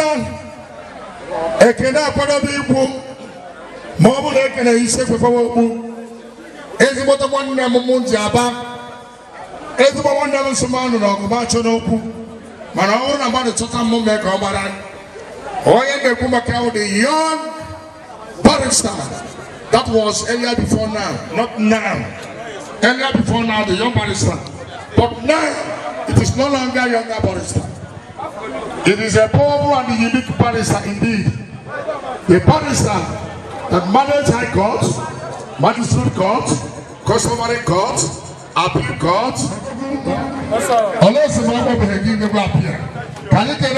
ekene akwadobe ikwu ma ọ bụ na ekene isi ekwekwawa okpu ezigbote nwanne m m ji aba ezigbo nwanne m nsọ manụ na ọgụba achọ n'okwu mana ọ bụrụ na mmadụ chọta m mee ka ọ mara onye na-ekwu maka ahụ the young barrister that was earlier before now, not now, earlier before now the young barrister, but now it is no longer younger barrister. It is a powerful and unique barrister indeed. The barrister that managed high court, magistrate court, customary court, appeal court. Can you tell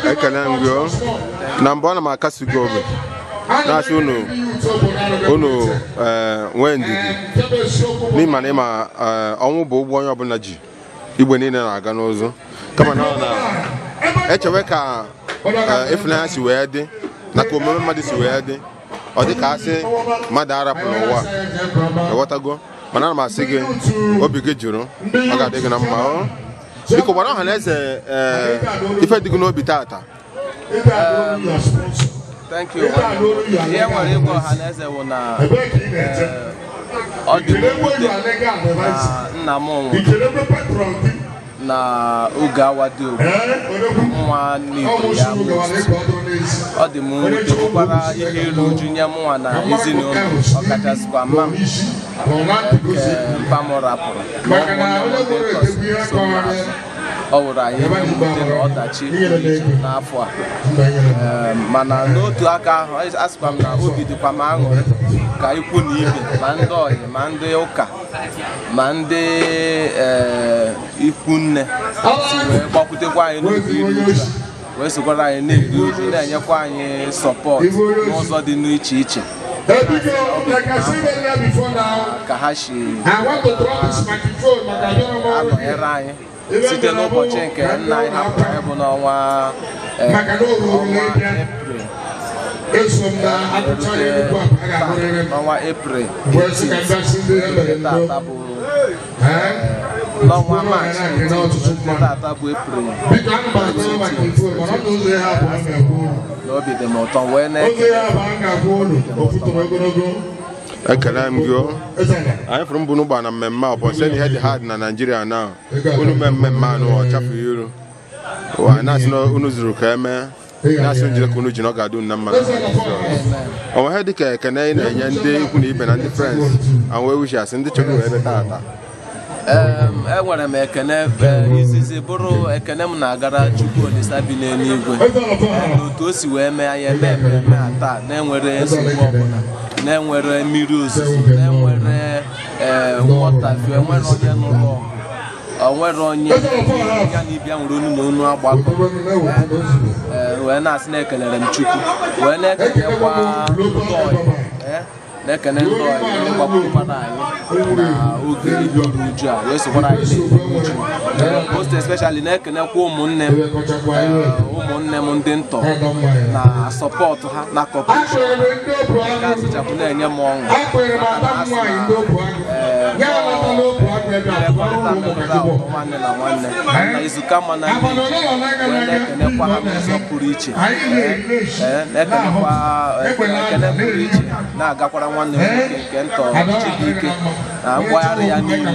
Ekele m gị na mbụ ana m akasi gị obi na-asị unu unu nwee ndidi n'ịma na ịma ọnwụ bụ ụgwọ onye ọbụla ji igwe niile na-aga n'ụzọ kama na ọ na-echewe ka ịfụnanya si wee dị na ka omume mmadụ si wee dị ọ dị ka asị mmadụ arapụ n'ụwa ịghọtago mana ana m asị gị obi gị jụrụ ọ ga-adị gị na mma ọ biko gwara ọha na eze ife dị gị n'obi tata. Thank you. Ihe nwere ịgwa ọha na eze bụ na ọ dị m mwute na nna m nwụrụ Na oge awa dị ogbu nwa n'ibe ya ọ dị m mwute bụkwara ihe iru uju nye mụnwa na ezinụlọ ọkachasịkwa mma m nke mpa m rapụrụ na ụmụnne m ndị nkọsi so m n'azụ. Ọ wụrụ anyị ihe mwute na ọdachi pụrụ iche n'afọ a. Mana n'otu aka ahụ asịkwa m na obi dịkwa m aṅụrị ka ikwu na ibe ma ndị ọyị ma ndị ụka ma ndị ikwu nne si wee gbakwutekwa anyị n'oge iri uju a wee sokwara anyị na-eri uju na-enyekwa anyị sọpọt n'ụzọ dị n'iche iche ka ha si anọnyere anyị site n'ụbọchị nke nna anyị hapụrụ anyị bụ n'ọnwa Eprel n'ọnwa Eprel 18 tata bụ n'ọnwa Maachị 18 tata bụ Eprel 18 na obi dị m ụtọ wee na-ekele. Ekele m gị o. Anyị fụrụ mbụ n'ụgbọ na mmemme a ụbọchị ihe dị hard na Nigeria now. Unu mee mmemme anụ ọ chafụ iru. Wa na-asị na unu zuru ka emee. Na-asị njide ka unu ji na ọ ga-adị unu na mma. Ọ nweghị dịka ekene ị na-enye ndị ikwu na ibe na ndị friends and well wishers ndị chọrọ ebe tata. Enwere m ekene izizi bụrụ ekene m na-agara Chukwu Olisa bi n'eluigwe n'otu o si wee mee anyị eme mmemme a taa na-enwere nsogbu ọbụla na-enwere mmiri ozuzo na-enwere nghọtafie enwere onye nụrụ ọgụ onwere onye ya na ibia nwere onu na onu agbakọ wee na-asị na ekelere m Chukwu wee na-ekelekwa ndị ọyị na-ekene ndị ọyị ndị gbapụkwara anyị na oge iru uju a wee sokwara anyị na-eru uju most especially na-ekenekwa ụmụnne m ndị ntọ na sọpọtụ ha na kọpụshọn nke asụchapụ na-enye m ọṅụ maka na asị na mmekọrịta nwanne na nwanne na izuka mma na ndị wee na-ekenekwa ha n'ụzọ pụrụ iche na-ekenekwa ekene pụrụ iche na-agakwara nwanne m nwoke nke ntọ Chibuike na mgbagharị ya niile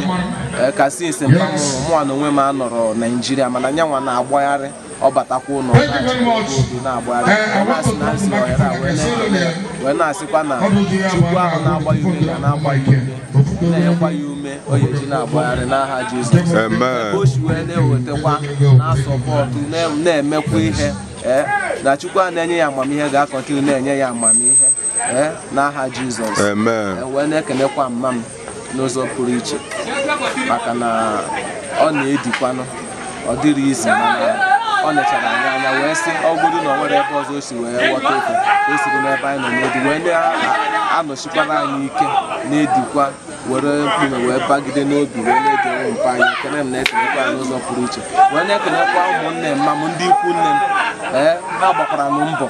ka sinsi mpa mụnwa na onwe m anọrọ Naijiria mana nyanwa na-agbagharị ọ batakwa ụlọ obi na-agbagharị na-asị na nsị ohere a wee na-asịkwa na Chukwu ahụ na-agba ya ume ga na-agba ya ume na-enyekwa ya ume onye ji na-agbagharị n'aha Jizọs. Ebe o si wee na-ewetakwa na-asọpọtụ na-emekwa ihe na Chukwu a na-enye ya amamihe ga-akọntinu na-enye ya amamihe n'aha Jizọs. Wee na-ekenekwa mma m n'ụzọ pụrụ iche maka na ọ na-edikwanụ ọ dịrị izi mana ọ nechara anyị anya wee sị ọgụdụ na o nwere ebe ọzọ o si wee ghọta ofe o siri n'ebe anyị nọ n'odi wee na-anọchikwara anyị ike na-edikwa were mkpume wee bagide n'obi wee na-edewe mpa anyị. Ekene m na-ekenekwa ya n'ụzọ pụrụ iche wee na-ekenekwa ụmụnne mma m ndị ikwu nne m ha gbakwara m mbọ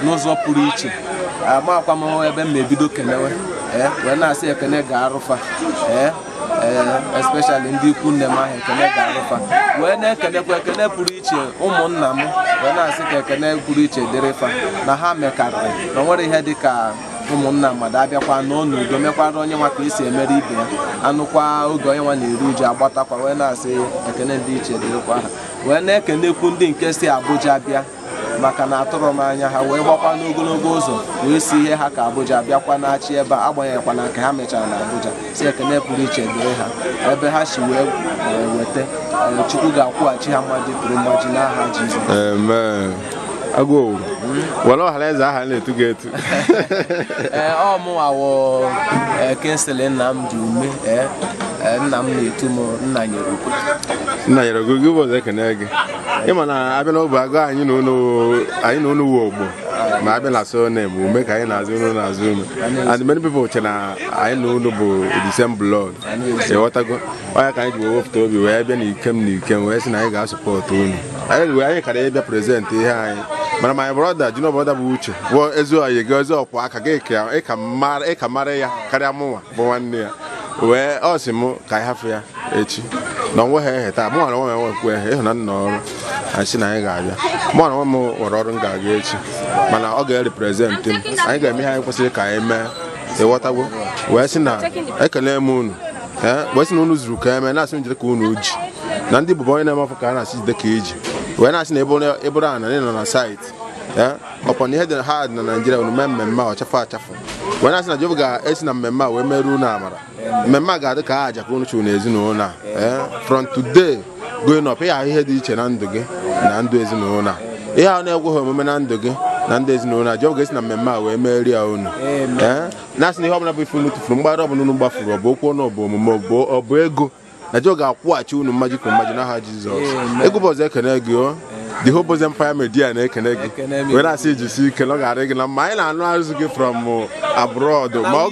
n'ụzọ pụrụ iche amakwa m ebe m na-ebido kenewe wee na-asị ekene ga-arụfa especially ndị ikwu nne m ahụ ekene ga-arụfa wee na-ekenekwa ekene pụrụ iche ụmụnna m wee na-asị ka ekene pụrụ iche dịrịfa na ha mekarịrị na o nwere ihe dị ka ụmụnna mmadụ abịakwa n'ọnụ udo mekwara onye nwa ka esi emere ibe ya anụkwa oge onye nwa na-eru uju agbatakwa wee na-asị ekene dị iche dịrịkwa ha wee na-ekenekwu ndị nke si Abuja bịa maka na atụrụ m anya ha wee gbakwa n'ogologo ụzọ wee si ihe ha ka Abuja bịakwa na-achị ebe a agbanyeghịkwa na nke ha mechara na Abuja si ekene pụrụ iche dịrị ha ebe ha si wee weta Chukwu ga-akwụghachi ha mmaji pụrụ mmaji n'aha Jizọs. Amen. Agụụ were ọhanaeze aha na-etu gị etu. Ọ mụnwa wụ Kingsley Nnamdi Ume. Nna m na-etu m nna nyere ugo. Nna nyere ugo gị bụ ọzọ ekene gị. Ịma na abịa n'ogbe agụ anyị na unu wu ogbo ma abịa na so na ume ka anyị na-azụ unu na-azụ ume and many people che na anyị na unu bụ the same blood. Ịghọtago ọnya ka anyị ji wee wepụta obi wee bịa n'ikem na ikem wee sị na anyị ga-asọpọtụ unu. Anyị kara ịbịa prezentị ihe anyị mana my brother junior brother bụ Uche bụ ezi oyi gị ezi ọkwa aka gị ịka mara ya karịa mụnwa bụ nwanne ya wee ọ sị m ka anyị hafụ ya echi na onwe ha ehe taa mụnwa na onwe m enwekwu ehe ịhụ na nna ọrụ anyị sị na anyị ga-abịa mụnwa na onwe m nwere ọrụ m ga-aga echi mana ọ ga-ereprezentị m anyị ga-eme ihe anyị kwesịrị ka anyị mee ịghọtagwo wee sị na ekele m unu wee sị na unu zuru ka eme na-asị m jide ka unu ji Na ndị Igbo bụ onye na-eme afọ ka a na-asị jide ka iji wee na-asị na eburu a na nọ na saịtị ọkwa na ihe dị ha dị na Naịjirịa unu mee mmemme a ọchafụ achafụ wee na-asị na Jehova ga-esi na mmemme a wee meruo unu amara. Mmemme a ga-adị ka aja ka unu chụrụ n'ezinụlọ a. From today going up, ihe ahụ ihe dị iche na ndụ gị na ndụ ezinụlọ a, ihe ahụ na-ekweghị omume na ndụ gị na ndị ezinụlọ a, Jehova ga-esi na mmemme a wee merie ya unu. Na-asị na ihe ọbụla bụ ife unu tụfuru, mgbara ọbụla unu gbafuru, ọ bụ okwu ọnụ, ọ bụ omume, ọ bụ ego, na Jehova ga-akwụghachi unu mmaji kwuru mmaji n'aha Jizọs. Egwu bụ ọzọ ekene gị o. The Hope Empire Media na-ekene gị wee na-asị ijisi ike na ọ ga-adị gị na mma. Anyị na-anụ azụ gị from abroad ma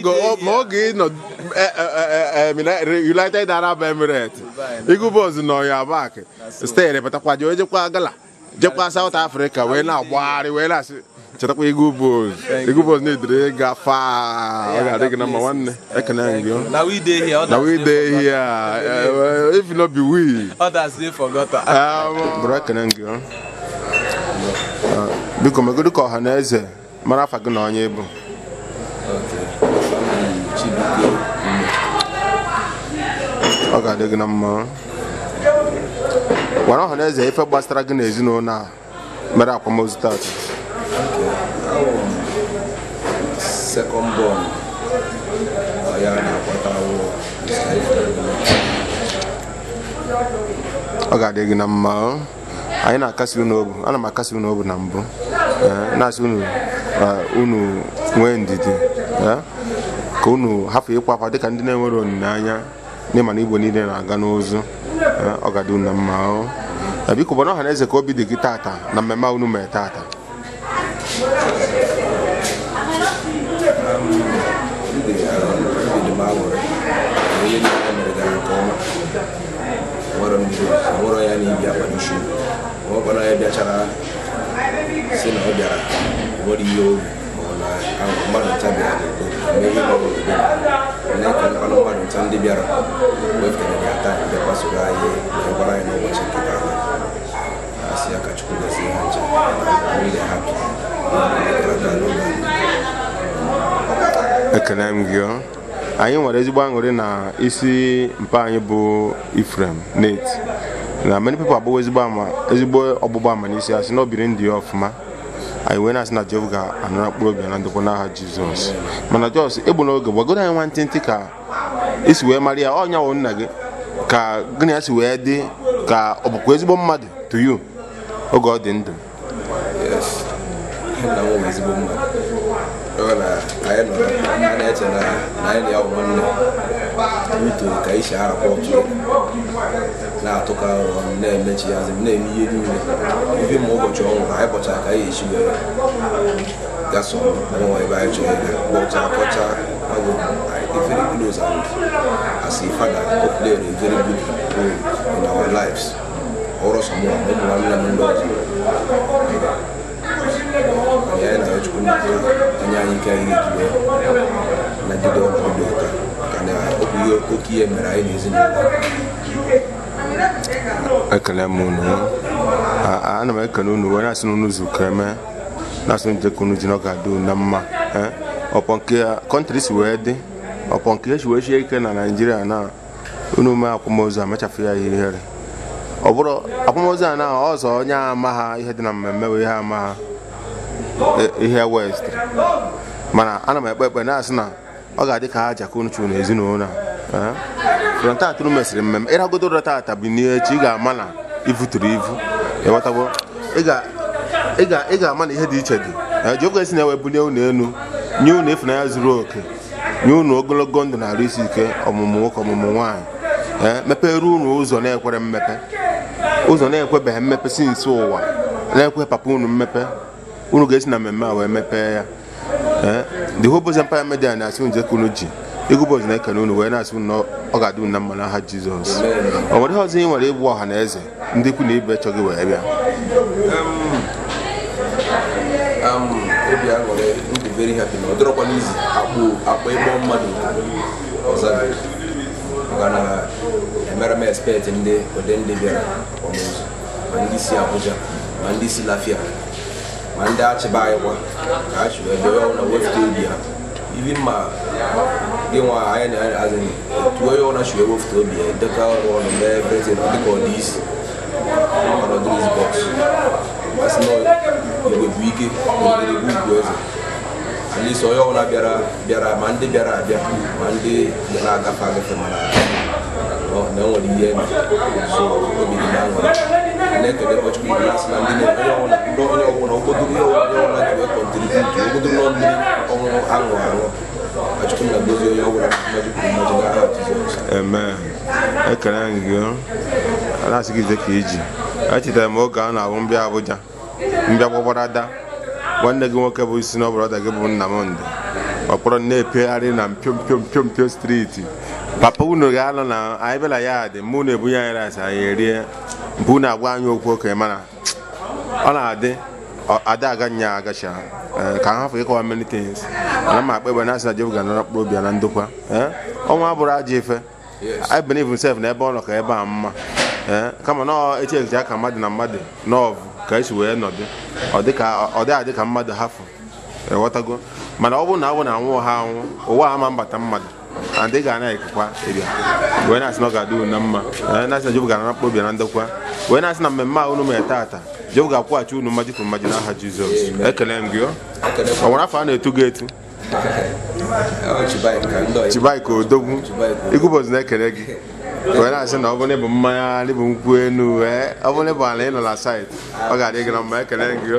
oge ị nọ United Arab Emirates, Eagle Boys nọ ya back stay batakwa je jekwa gala jekwa South Africa wee na-agbagharị wee na-asị chetakwa Eagle Boys. Eagle Boys na-edere gafa ọ ga-adị gị na mma nwanne. Ekene gị o. Na we dey here. Na we dey here. If not be we, others dey forgot. Bro, ekene gị o. Biko megodu ka ọha na eze mara afa gị na onye bụ. Ọ ga-adị gị na mma. Gwara ọha na eze ife gbasara gị na ezinụlọ a mere akwamozu tata. Second born ya na-akwatawo. Ọ ga-adị gị na mma. Anyị na-akasi unu obu, ana m akasi unu obu na mbụ, na-asị unu unu nwee ndidi ka unu hapụ ịkwa akwa dịka ndị na-enwere olileanya n'ịma na Igbo niile na-aga n'ozu. Ọ ga-adị unu na mma. Biko gbara ọha na eze ka obi dị gị tata na mmemme unu mere tata. Ọkwana ya bịachara si na ọ bịara nwere ihe obi ma ọ na mmadụ nta bịara n'udo mee ihe ọ bụla na-ekelekwana mmadụ nta ndị bịara weftere ya taa bịakwa soro anyị wee gwara anyị n'ụbọchị nke taa. Asị ya ka Chukwu gozie ha ncha. Really happy. Ekele m gị. Anyị nwere ezigbo aṅụrị na isi mpa anyị bụ Ephraim Nate. Na many people abụọ ezigbo ọgbụgba ama n'isi asị na obiri ndị ya ọfụma. Anyị wee na-asị na Jehova ga-anara mkpụrụ obi na ndokwa n'aha Jizọs. Mana Jos, egbu n'oge gwagodo anyị nwantịntị ka isi wee mara ya ọnya wụ nna gị ka gịnị ya si wee dị ka ọ bụkwa ezigbo mmadụ to you oge ọ dị ndụ. Yes, nna m bụ ezigbo mmadụ. Ọ na anyị nọ a na-eche na anyị na ya bụ nwanne uto ka anyị si arakwa ọtụ na-atụkọ arụ ọnụ na-emechi azụ na-eme ihe niile ife ma ụbọchị ọ nwụrụ anyị bọchara ka anyị esi wee gasọ nwa ebe anyị chọrọ ịga bọcha kọcha ọgụ. Anyị dị very close and as a father o played a very good role in our lives. Ọrụ sọ mụ ụmụ nwanne m ndị ọzọ anyị na Chukwu na onye anyị ike anyị ga-eji wee nagide ọnọdụ dị ụta maka na ọ bụ ihe oke ihe mere anyị na ezinụlọ. Ekele m unu. Ana m ekele unu wee na-asị na unu zukọ eme na-asị na njekọ unu ji na ọ ga-adị unu na mma. Ọpọ nke kọntrị si wee dị, ọpọ nke esi wee sie ike na Naịjirịa na unu mee akwamozu a mechafụ ya ihe ihere. Ọ bụrụ akwamozu a na ọzọ onye ama ha ihe dị na mmemme bụ ihe ama ha ihe west, mana ana m ekpe ekpe na-asị na ọ ga-adị ka ha jaka unu chụrụ n'ezinụlọ a. From tata unu mesịrị mmemme ịragodo ụra tata bụ n'echi ị ga-ama na ivu tụrụ ivu ịghọtago ị ga-ama na ihe dị iche dị. Jehova esi na-ewe bulie unu elu nye unu ịfụnanya zuru oke nye unu ogologo ndụ na arụ isi ike ọmụmụ nwoke ọmụmụ nwaanyị mepere unu ụzọ na-ekwere mmepe ụzọ na-ekwebeghị mmepe si nso ụwa na-ekwe papa unu mmepe unu ga-esi na mmemme a wee mepee ya. The Hope Empire Media na-asị unu jeka unu ji Eagle Boys na-ekene unu wee na-asị unu na ọ ga-adị unu na mma n'aha Jizọs. Ọ nwere ihe ọzọ ị nwere ịgwa ọha na eze ndị ikwu na ibe chọghị wee bịa? Obi aṅụrị m dị very happy na ọ dịrọkwa n'izi akpọ ịgbọ mmadụ ọzọ maka na emere m expect ndị ụdị ndị bịara akwamozu ma ndị si Abuja ma ndị si Lafia ma ndị achịba anyị kwa ka a chịrị ebe ọ na wefute obi ha even ma Gị nwa anyị na-azị otu onye ọ na-achụ ewefụta obi ya dịka ọrụ ọnụ mee everything ọ dịka ọ dị isi mana ọ dịrị bọs asị na igwe bụ ike igwe bụ ugwu eze. At least onye ọbụla bịara bịara ma ndị bịara abịa ma ndị na-agafe agafe mana na enwere ihe eme so obi dị na aṅụrị na-ekele Chukwu na-asị na ndị onye ọbụla ogodoro ihe onye ọbụla ji wee kọntributu ogodoro nọ mmiri ọṅụṅụ aṅụ aṅụ ka Chukwu na-agozi onye ọbụla mmaji kwuru mmaji n'aha Jizọs. Amen. Ekele gị na-asị gị ka iji echetara m oge a na-abụ mbịa Abuja mbịa gbagbarada nwanne gị nwoke bụ isi na brọda gị bụ Nnamdị ọ kpọrọ na-epegharị na mpio mpio mpio mpio streeti papa unu ga-anọ na anyị bịara ya dị mụ na-ebunye anyị rice anyị erie mpụ unu agwa anyị okwu okenye mana ọ na-adị ada aga nya agacha ka ha hafụ ịkọwa many things mana ma akpa egbe na-asị na Jehova ga-anara mkpụrụ obi ya na ndokwa ọnwa abụrụ ajọ ife. I believe himself na ebe ọ nọ ka ebe a mma kama na eche echiche aka mmadụ na mmadụ n'ọvụ ka esi wee nọdụ ọ dị adị ka mmadụ hafụ ghọtago mana ọ bụrụ na ọ bụ na anwụ ha anwụ ụwa ama mbata mmadụ and ị ga na-ekekwa ịbịa wee na-asị na ọ ga-adị unu na mma na-asị na Jehova ga-anara mkpụrụ obi na ndokwa wee na-asị na mmemme a unu mere taata Jehova ga-akwụghachi unu mmaji kwuru mmaji n'aha Jizọs. Ekele m gị. Ọ nwere afọ a na-etu gị etu Chibaika Odogwu Ikwubozi na-ekele gị wee na-asị na ọ bụrụ na ịbụ mmanya ịbụ nkwụ enu ọ bụrụ na ịbụ ala ị nọ na saịtị ọ ga-adị gị na mma. Ekele gị.